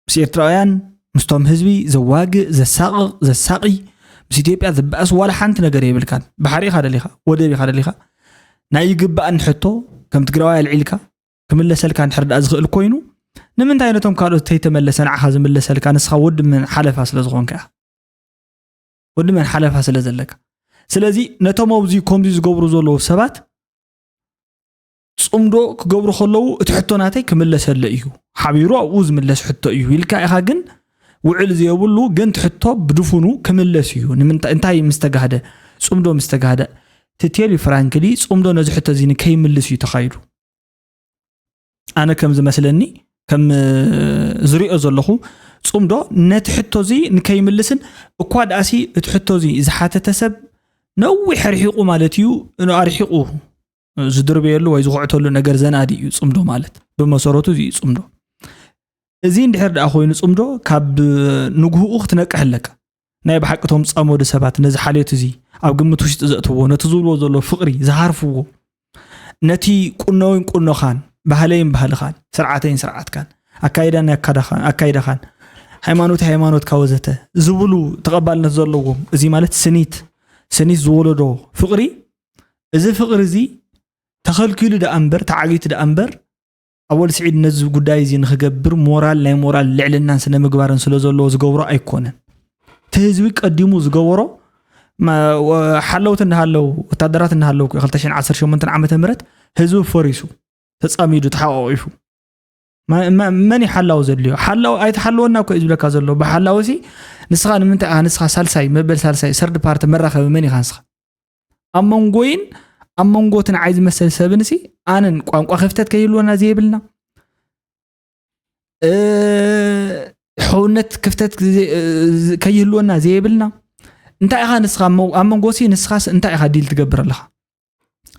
ምስ ኤርትራውያን ምስቶም ህዝቢ ዘዋግእ፣ ዘሳቕቕ፣ ዘሳቒ፣ ምስ ኢትዮጵያ ዝበኣስ ዋላ ሓንቲ ነገር የብልካን። ባሕሪ ኢኻ ደሊኻ፣ ወደብ ኢኻ ደሊኻ። ናይ ይግባእን ሕቶ ከም ትግራዋይ ኣልዒልካ ክምለሰልካ እንድሕር ደኣ ዝኽእል ኮይኑ ንምንታይ ነቶም ካልኦት ተይተመለሰ ንዓኻ ዝምለሰልካ? ንስኻ ወዲ መን ሓለፋ ስለ ዝኾንካ ኢኻ። ወዲ መን ሓለፋ ስለ ዘለካ። ስለዚ ነቶም ኣብዚ ከምዚ ዝገብሩ ዘለዉ ሰባት ፅምዶ ክገብሩ ከለዉ እቲ ሕቶ ናተይ ክምለሰለ እዩ፣ ሓቢሩ ኣብኡ ዝምለስ ሕቶ እዩ ኢልካ ኢኻ። ግን ውዕል ዘየብሉ ግን እቲ ሕቶ ብድፉኑ ክምለስ እዩ። ንምንታይ? እንታይ ምስ ተጋህደ? ፅምዶ ምስ ተጋህደ። ትቴል ፍራንክሊ ፅምዶ ነዚ ሕቶ እዚ ንከይምልስ እዩ ተኻይዱ። ኣነ ከም ዝመስለኒ ከም ዝሪኦ ዘለኹ ፅምዶ ነቲ ሕቶ እዚ ንከይምልስን እኳ ደኣሲ እቲ ሕቶ እዚ ዝሓተተ ሰብ ነዊሕ ኣርሒቑ ማለት እዩ ኣርሒቑ ዝድርበየሉ ወይ ዝኹዕተሉ ነገር ዘናዲ እዩ ፅምዶ ማለት ብመሰረቱ እዚ እዩ ፅምዶ። እዚ እንድሕር ደኣ ኮይኑ ፅምዶ ካብ ንግህኡ ክትነቅሕ ኣለካ። ናይ ብሓቂ እቶም ዝፃመዱ ሰባት ነዚ ሓልዮት እዚ ኣብ ግምት ውሽጢ ዘእትዎ ነቲ ዝብልዎ ዘሎ ፍቕሪ ዝሃርፍዎ ነቲ ቁኖይን ቁኖኻን ባህለይን ባህልኻን ስርዓተይን ስርዓትካን ኣካይዳን ኣካዳኻን ኣካይዳኻን ሃይማኖት ሃይማኖትካ ወዘተ ዝብሉ ተቐባልነት ዘለዎም እዚ ማለት ስኒት ስኒት ዝወለዶ ፍቕሪ እዚ ፍቕሪ እዚ ተኸልኪሉ ደኣ እምበር ተዓጊቱ ደኣ እምበር ኣወል ስዒድ ነዚ ጉዳይ እዚ ንክገብር ሞራል ናይ ሞራል ልዕልናን ስነ ምግባርን ስለ ዘለዎ ዝገብሮ ኣይኮነን። እቲ ህዝቢ ቀዲሙ ዝገበሮ ሓለውቲ እንዳሃለው ወታደራት እንዳሃለው ክልተ ሽሕን ዓሰርተ ሸሞንተን ዓመተ ምህረት ህዝቢ ፈሪሱ ተፃሚዱ ተሓቋቂፉ መን ይሓላው ዘድልዮ ሓላው ኣይተሓለወና እኮ እዩ ዝብለካ ዘሎ ብሓላው ሲ ንስኻ ንምንታይ ኢኻ ንስኻ ሳልሳይ መበል ሳልሳይ ሰርድ ፓርቲ መራኸቢ መን ኢኻ ንስኻ ኣብ መንጎይን ኣብ መንጎ እቲ ንዓይ ዝመሰል ሰብን ሲ ኣነን ቋንቋ ክፍተት ከይህልወና ዘየብልና ሕውነት ክፍተት ከይህልወና ዘየብልና እንታይ ኢኻ ንስኻ ኣብ መንጎ ሲ ንስኻስ እንታይ ኢኻ ዲል ትገብር ኣለኻ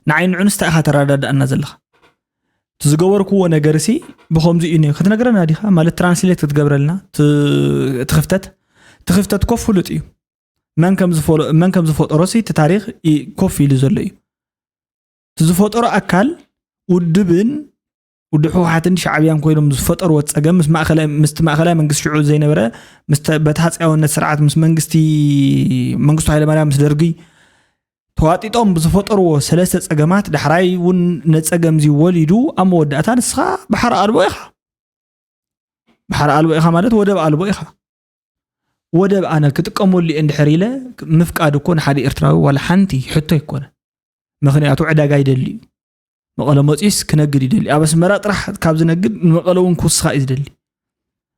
ንዓይ ንዑንስ እንታይ ኢኻ ተረዳድኣና ዘለኻ እቲ ዝገበርክዎ ነገር ሲ ብኸምዚ እዩ ነይሩ ክትነግረና ዲኻ ማለት ትራንስሌት ክትገብረልና እቲ ክፍተት እቲ ክፍተት ኮ ፍሉጥ እዩ መን ከም ዝፈጠሮ ሲ እቲ ታሪኽ ኮፍ ኢሉ ዘሎ እዩ። እቲ ዝፈጠሮ ኣካል ውድብን ውድብ ህወሓትን ሻዕብያን ኮይኖም ዝፈጠርዎ ፀገም ምስ ማእከላይ ምስቲ ማእከላይ መንግስቲ ሽዑ ዘይነበረ ምስ በቲ ሃፀያውነት ስርዓት ምስ መንግስቲ መንግስቱ ሃይለማርያም ምስ ደርጊ ተዋጢጦም ብዝፈጠርዎ ሰለስተ ፀገማት ዳሕራይ እውን ነፀገም እዚ ወሊዱ ኣብ መወዳእታ ንስኻ ባሕሪ ኣልቦ ኢኻ ባሕሪ ኣልቦ ኢኻ ማለት ወደብ ኣልቦ ኢኻ ወደብ ኣነ ክጥቀመሉ እየ እንድሕር ኢለ ምፍቃድ እኮ ንሓደ ኤርትራዊ ዋላ ሓንቲ ሕቶ ኣይኮነን ምኽንያቱ ዕዳጋ ይደሊ እዩ መቐለ መፂኡስ ክነግድ ይደሊ ኣብ ኣስመራ ጥራሕ ካብ ዝነግድ ንመቐለ እውን ክውስኻ እዩ ዝደሊ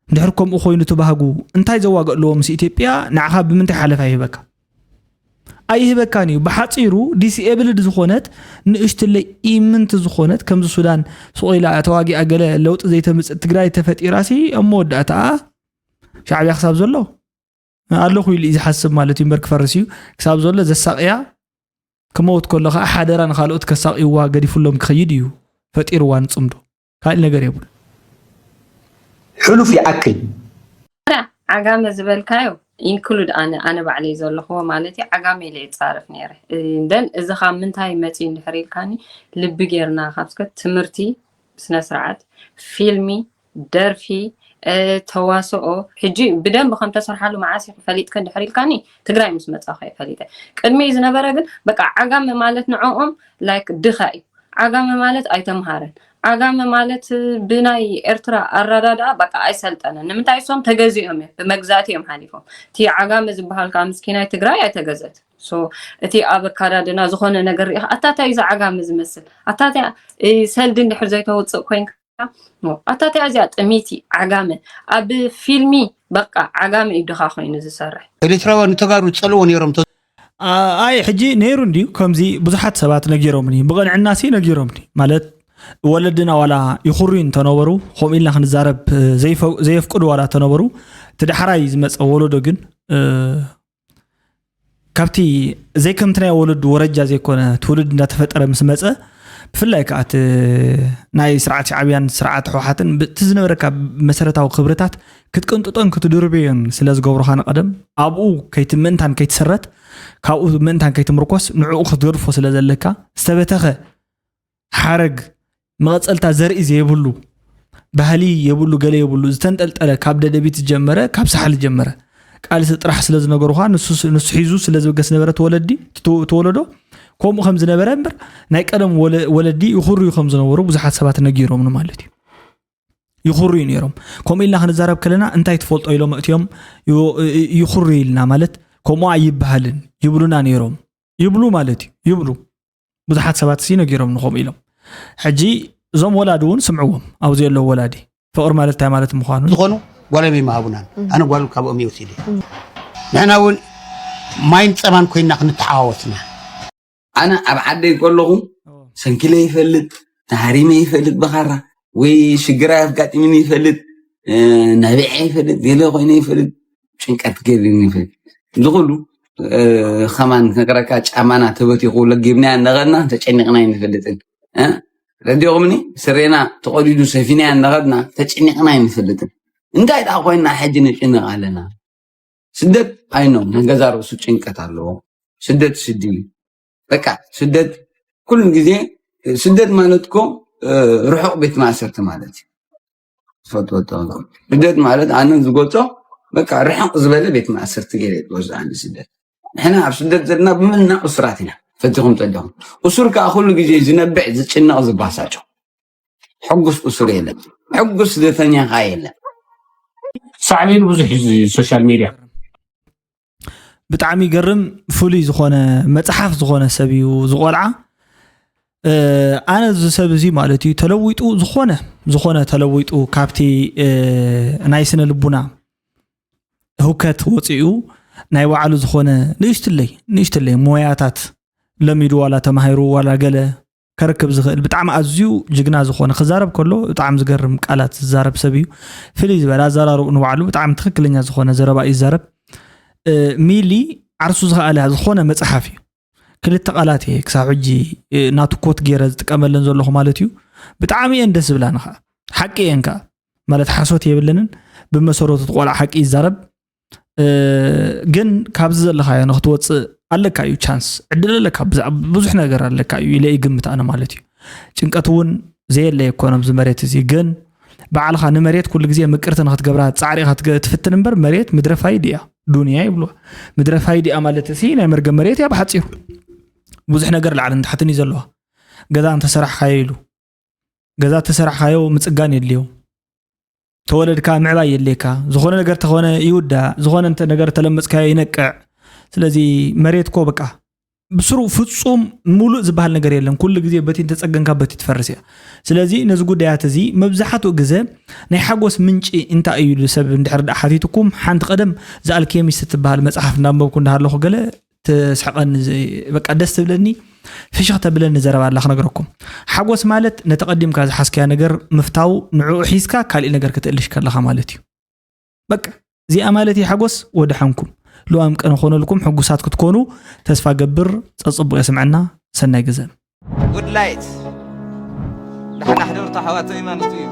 እንድሕር ከምኡ ኮይኑ እቲ ባህጉ እንታይ ዘዋግእ ኣለዎ ምስ ኢትዮጵያ ንዓኻ ብምንታይ ሓለፋ ይህበካ ኣይህበካን እዩ ብሓፂሩ ዲስኤብልድ ዝኾነት ንእሽትለይ ኢምንት ዝኾነት ከምዚ ሱዳን ሱቕ ኢላ ተዋጊኣ ገለ ለውጢ ዘይተምፅእ ትግራይ ተፈጢራ ሲ ኣብ መወዳእታኣ ሻዕብያ ክሳብ ዘሎ ኣለኹ ኢሉ እዩ ዝሓስብ ማለት እዩ እምበር ክፈርስ እዩ ክሳብ ዘሎ ዘሳቕያ ክመውት ከሎ ከዓ ሓደራ ንኻልኦት ከሳቕይዋ ገዲፉሎም ክኸይድ እዩ ፈጢርዋ ንፅምዶ። ካልእ ነገር የብሉ። ሕሉፍ ይኣክል። ዓጋመ ዝበልካዮ ኢንክሉድ ኣነ ኣነ ባዕለይ ዘለኽዎ ማለት እዩ። ዓጋመ ኢለ ይፃረፍ ነይረ። ደን እዚ ካብ ምንታይ መፂ እንድሕር ኢልካኒ፣ ልቢ ጌርና ካብስከ ትምህርቲ፣ ስነ ስርዓት፣ ፊልሚ፣ ደርፊ፣ ተዋስኦ፣ ሕጂ ብደንብ ከም ተሰርሓሉ መዓስ ኢኺ ፈሊጥኪ እንድሕር ኢልካኒ፣ ትግራይ ምስ መፃኹ እየ ፈሊጠ። ቅድሚ ዝነበረ ግን በቃ ዓጋመ ማለት ንዕኦም ላይክ ድኻ እዩ። ዓጋመ ማለት ኣይተምሃረን። ዓጋመ ማለት ብናይ ኤርትራ ኣረዳድኣ በቃ ኣይሰልጠነን። ንምንታይ እሶም ተገዚኦም እዮም፣ ብመግዛእቲ እዮም ሓሊፎም። እቲ ዓጋመ ዝበሃል ከዓ ምስኪናይ ትግራይ ኣይተገዘት። ሶ እቲ ኣብ ኣካዳድና ዝኾነ ነገር ሪኢኻ ኣታታይ እዚ ዓጋመ ዝመስል ኣታታይ ሰልዲ እንድሕር ዘይተውፅእ ኮይንካ ኣታታይ እዚኣ ጥሚቲ ዓጋመ ኣብ ፊልሚ በቃ ዓጋመ እዩ ድኻ ኮይኑ ዝሰርሕ። ኤሪትራውያን ንተጋሩ ዝፀልዎ ነይሮም። ኣይ ሕጂ ነይሩ እንድዩ ከምዚ ብዙሓት ሰባት ነጊሮምኒ፣ ብቕንዕና ሲ ነጊሮምኒ። ማለት ወለድና ዋላ ይኹርዩ እንተነበሩ፣ ከምኡ ኢልና ክንዛረብ ዘየፍቅዱ ዋላ እንተነበሩ፣ እቲ ዳሕራይ ዝመፀ ወለዶ ግን ካብቲ ዘይከምቲ ናይ ወለዱ ወረጃ ዘይኮነ ትውልድ እንዳተፈጠረ ምስ መፀ፣ ብፍላይ ከዓ እቲ ናይ ስርዓት ሻዕብያን ስርዓት ህወሓትን እቲ ዝነበረካ መሰረታዊ ክብርታት ክትቅንጥጦን ክትድርብዮን ስለ ዝገብሩኻ ንቐደም ኣብኡ ምእንታን ከይትሰረት፣ ካብኡ ምእንታን ከይትምርኮስ ንዕኡ ክትገድፎ ስለ ዘለካ ዝተበተኸ ሓረግ መቐፀልታ ዘርኢ ዘይብሉ ባህሊ የብሉ፣ ገለ የብሉ፣ ዝተንጠልጠለ ካብ ደደቢት ዝጀመረ ካብ ሳሕል ዝጀመረ ቃልሲ ጥራሕ ስለ ዝነገሩኻ ንሱ ሒዙ ስለ ዝብገስ ነበረ ተወለዲ ተወለዶ ከምኡ ከም ዝነበረ እምበር ናይ ቀደም ወለዲ ይኹርዩ ከም ዝነበሩ ብዙሓት ሰባት ነጊሮምኒ ማለት እዩ። ይኹርዩ ነይሮም። ከምኡ ኢልና ክንዛረብ ከለና እንታይ ትፈልጦ ኢሎም እትዮም ይኹርዩ ኢልና ማለት ከምኡ ኣይበሃልን ይብሉና ነይሮም ይብሉ ማለት እዩ ይብሉ። ብዙሓት ሰባት ሲ ነጊሮም ንኸምኡ ኢሎም። ሕጂ እዞም ወላዲ እውን ስምዕዎም ኣብዚ ዘለዉ ወላዲ ፍቕሪ ማለት እንታይ ማለት ምዃኑ ዝኾኑ ጓሎም ይመሃቡናን ኣነ ጓል ካብኦም ይወስድ ንሕና እውን ማይን ፀባን ኮይና ክንተሓዋወስና ኣነ ኣብ ዓደይ ከለኹ ሰንኪለ ይፈልጥ ተሃሪመ ይፈልጥ ብኻራ ወይ ሽግራ ኣጋጢምኒ ይፈልጥ ነቢዐ ይፈልጥ ገለ ኮይነ ይፈልጥ ጭንቀት ገይሩኒ ይፈልጥ ዝኹሉ ከማን ነግረካ ጫማና ተበቲኹ ለጊብናያ እናኸድና ተጨኒቕና ኣይንፈልጥን ረዲኦምኒ ስሬና ተቐዲዱ ሰፊናያ እናኸድና ተጨኒቕና ኣይንፈልጥን እንታይ ደኣ ኮይና ሕጂ ንጭነቕ ኣለና ስደት ኣይኖም ናይ ገዛ ርእሱ ጭንቀት ኣለዎ ስደት ስዲ በቃ ስደት ኩሉ ግዜ ስደት ማለት እኮ ርሑቕ ቤት ማእሰርቲ ማለት እዩ ትፈልጥዎ ስደት ማለት ኣነ ዝገልፆ በቃ ርሕቕ ዝበለ ቤት ማእሰርቲ ገለ ትወስድ ኣነ ስደት ንሕና ኣብ ስደት ዘለና ብምልና እሱራት ኢና ፈቲኹም ፀዲኹም እሱር ከዓ ኩሉ ግዜ ዝነብዕ ዝጭነቕ ዝባሳጮ ሕጉስ እሱር የለን ሕጉስ ስደተኛ ከዓ የለን ሳዕቤኑ ብዙሕ እዩ ሶሻል ሚድያ ብጣዕሚ ይገርም ፍሉይ ዝኾነ መፅሓፍ ዝኾነ ሰብ እዩ ዝቆልዓ ኣነ እዚ ሰብ እዚ ማለት እዩ ተለዊጡ ዝኾነ ዝኾነ ተለዊጡ ካብቲ ናይ ስነ ልቡና ህውከት ወፂኡ ናይ ባዕሉ ዝኾነ ንእሽትለይ ንእሽትለይ ሞያታት ለሚዱ ዋላ ተማሂሩ ዋላ ገለ ከርክብ ዝኽእል ብጣዕሚ ኣዝዩ ጅግና ዝኾነ ክዛረብ ከሎ ብጣዕሚ ዝገርም ቃላት ዝዛረብ ሰብ እዩ። ፍልይ ዝበለ ኣዘራርብኡ ንባዕሉ ብጣዕሚ ትኽክለኛ ዝኾነ ዘረባ እዩ ዝዛረብ። ሚሊ ዓርሱ ዝኸኣለ ዝኾነ መፅሓፍ እዩ። ክልተ ቃላት እየ ክሳብ ሕጂ ናቱ ኮት ገይረ ዝጥቀመለን ዘለኹ ማለት እዩ። ብጣዕሚ እየን ደስ ዝብላኒ ከዓ ሓቂ እየን ከዓ ማለት ሓሶት የብለንን። ብመሰረቱ እቲ ቆልዓ ሓቂ ይዛረብ። ግን ካብዚ ዘለኻዮ ንክትወፅእ ኣለካ እዩ ቻንስ ዕድል ኣለካ ብዙሕ ነገር ኣለካ እዩ ኢለ ይግምት ኣነ ማለት እዩ ጭንቀት እውን ዘየለ የኮነ ኣብዚ መሬት እዚ ግን ባዕልኻ ንመሬት ኩሉ ግዜ ምቅርቲ ንክትገብራ ፃዕሪ ኢኻ ትፍትን እምበር መሬት ምድረ ፋይድ እያ ዱንያ ይብልዋ ምድረ ፋይድ እያ ማለት እዚ ናይ መርገም መሬት እያ ብሓፂሩ ብዙሕ ነገር ላዕልን ታሕትን እዩ ዘለዋ ገዛ እንተሰራሕካዮ ኢሉ ገዛ ተሰራሕካዮ ምፅጋን የድልዮ ተወለድካ ምዕባይ የድልየካ ዝኾነ ነገር ተኾነ ይውዳእ ዝኾነ ነገር ተለመፅካዮ ይነቅዕ ስለዚ መሬት ኮ በቃ ብስሩ ፍፁም ሙሉእ ዝበሃል ነገር የለን ኩሉ ግዜ በቲ እንተፀገንካ በቲ ትፈርስ እያ ስለዚ ነዚ ጉዳያት እዚ መብዛሕትኡ ግዘ ናይ ሓጎስ ምንጪ እንታይ እዩ ኢሉ ሰብ እንድሕር ዳ ሓቲትኩም ሓንቲ ቀደም ዝኣልኬሚስት ትበሃል መፅሓፍ እንዳንበብኩ እንዳሃለኹ ገለ ትስሕቐኒ በቃ ደስ ትብለኒ ፍሽኽ ተብለኒ ዘረባ ኣላ ክነግረኩም ሓጎስ ማለት ነቲ ቀዲምካ ዝሓዝካያ ነገር ምፍታው ንዕኡ ሒዝካ ካሊእ ነገር ክትእልሽ ከለኻ ማለት እዩ በቃ እዚኣ ማለት እዩ ሓጎስ ወደሓንኩም ልዋም ቅነ ክኾነልኩም ሕጉሳት ክትኮኑ ተስፋ ገብር። ጸጽቡቕ የስምዐና። ሰናይ ግዘ። ጉድ ላይት ደሓን ኣሕደርቱ ኣሕዋተይ ማለቱ እዩ።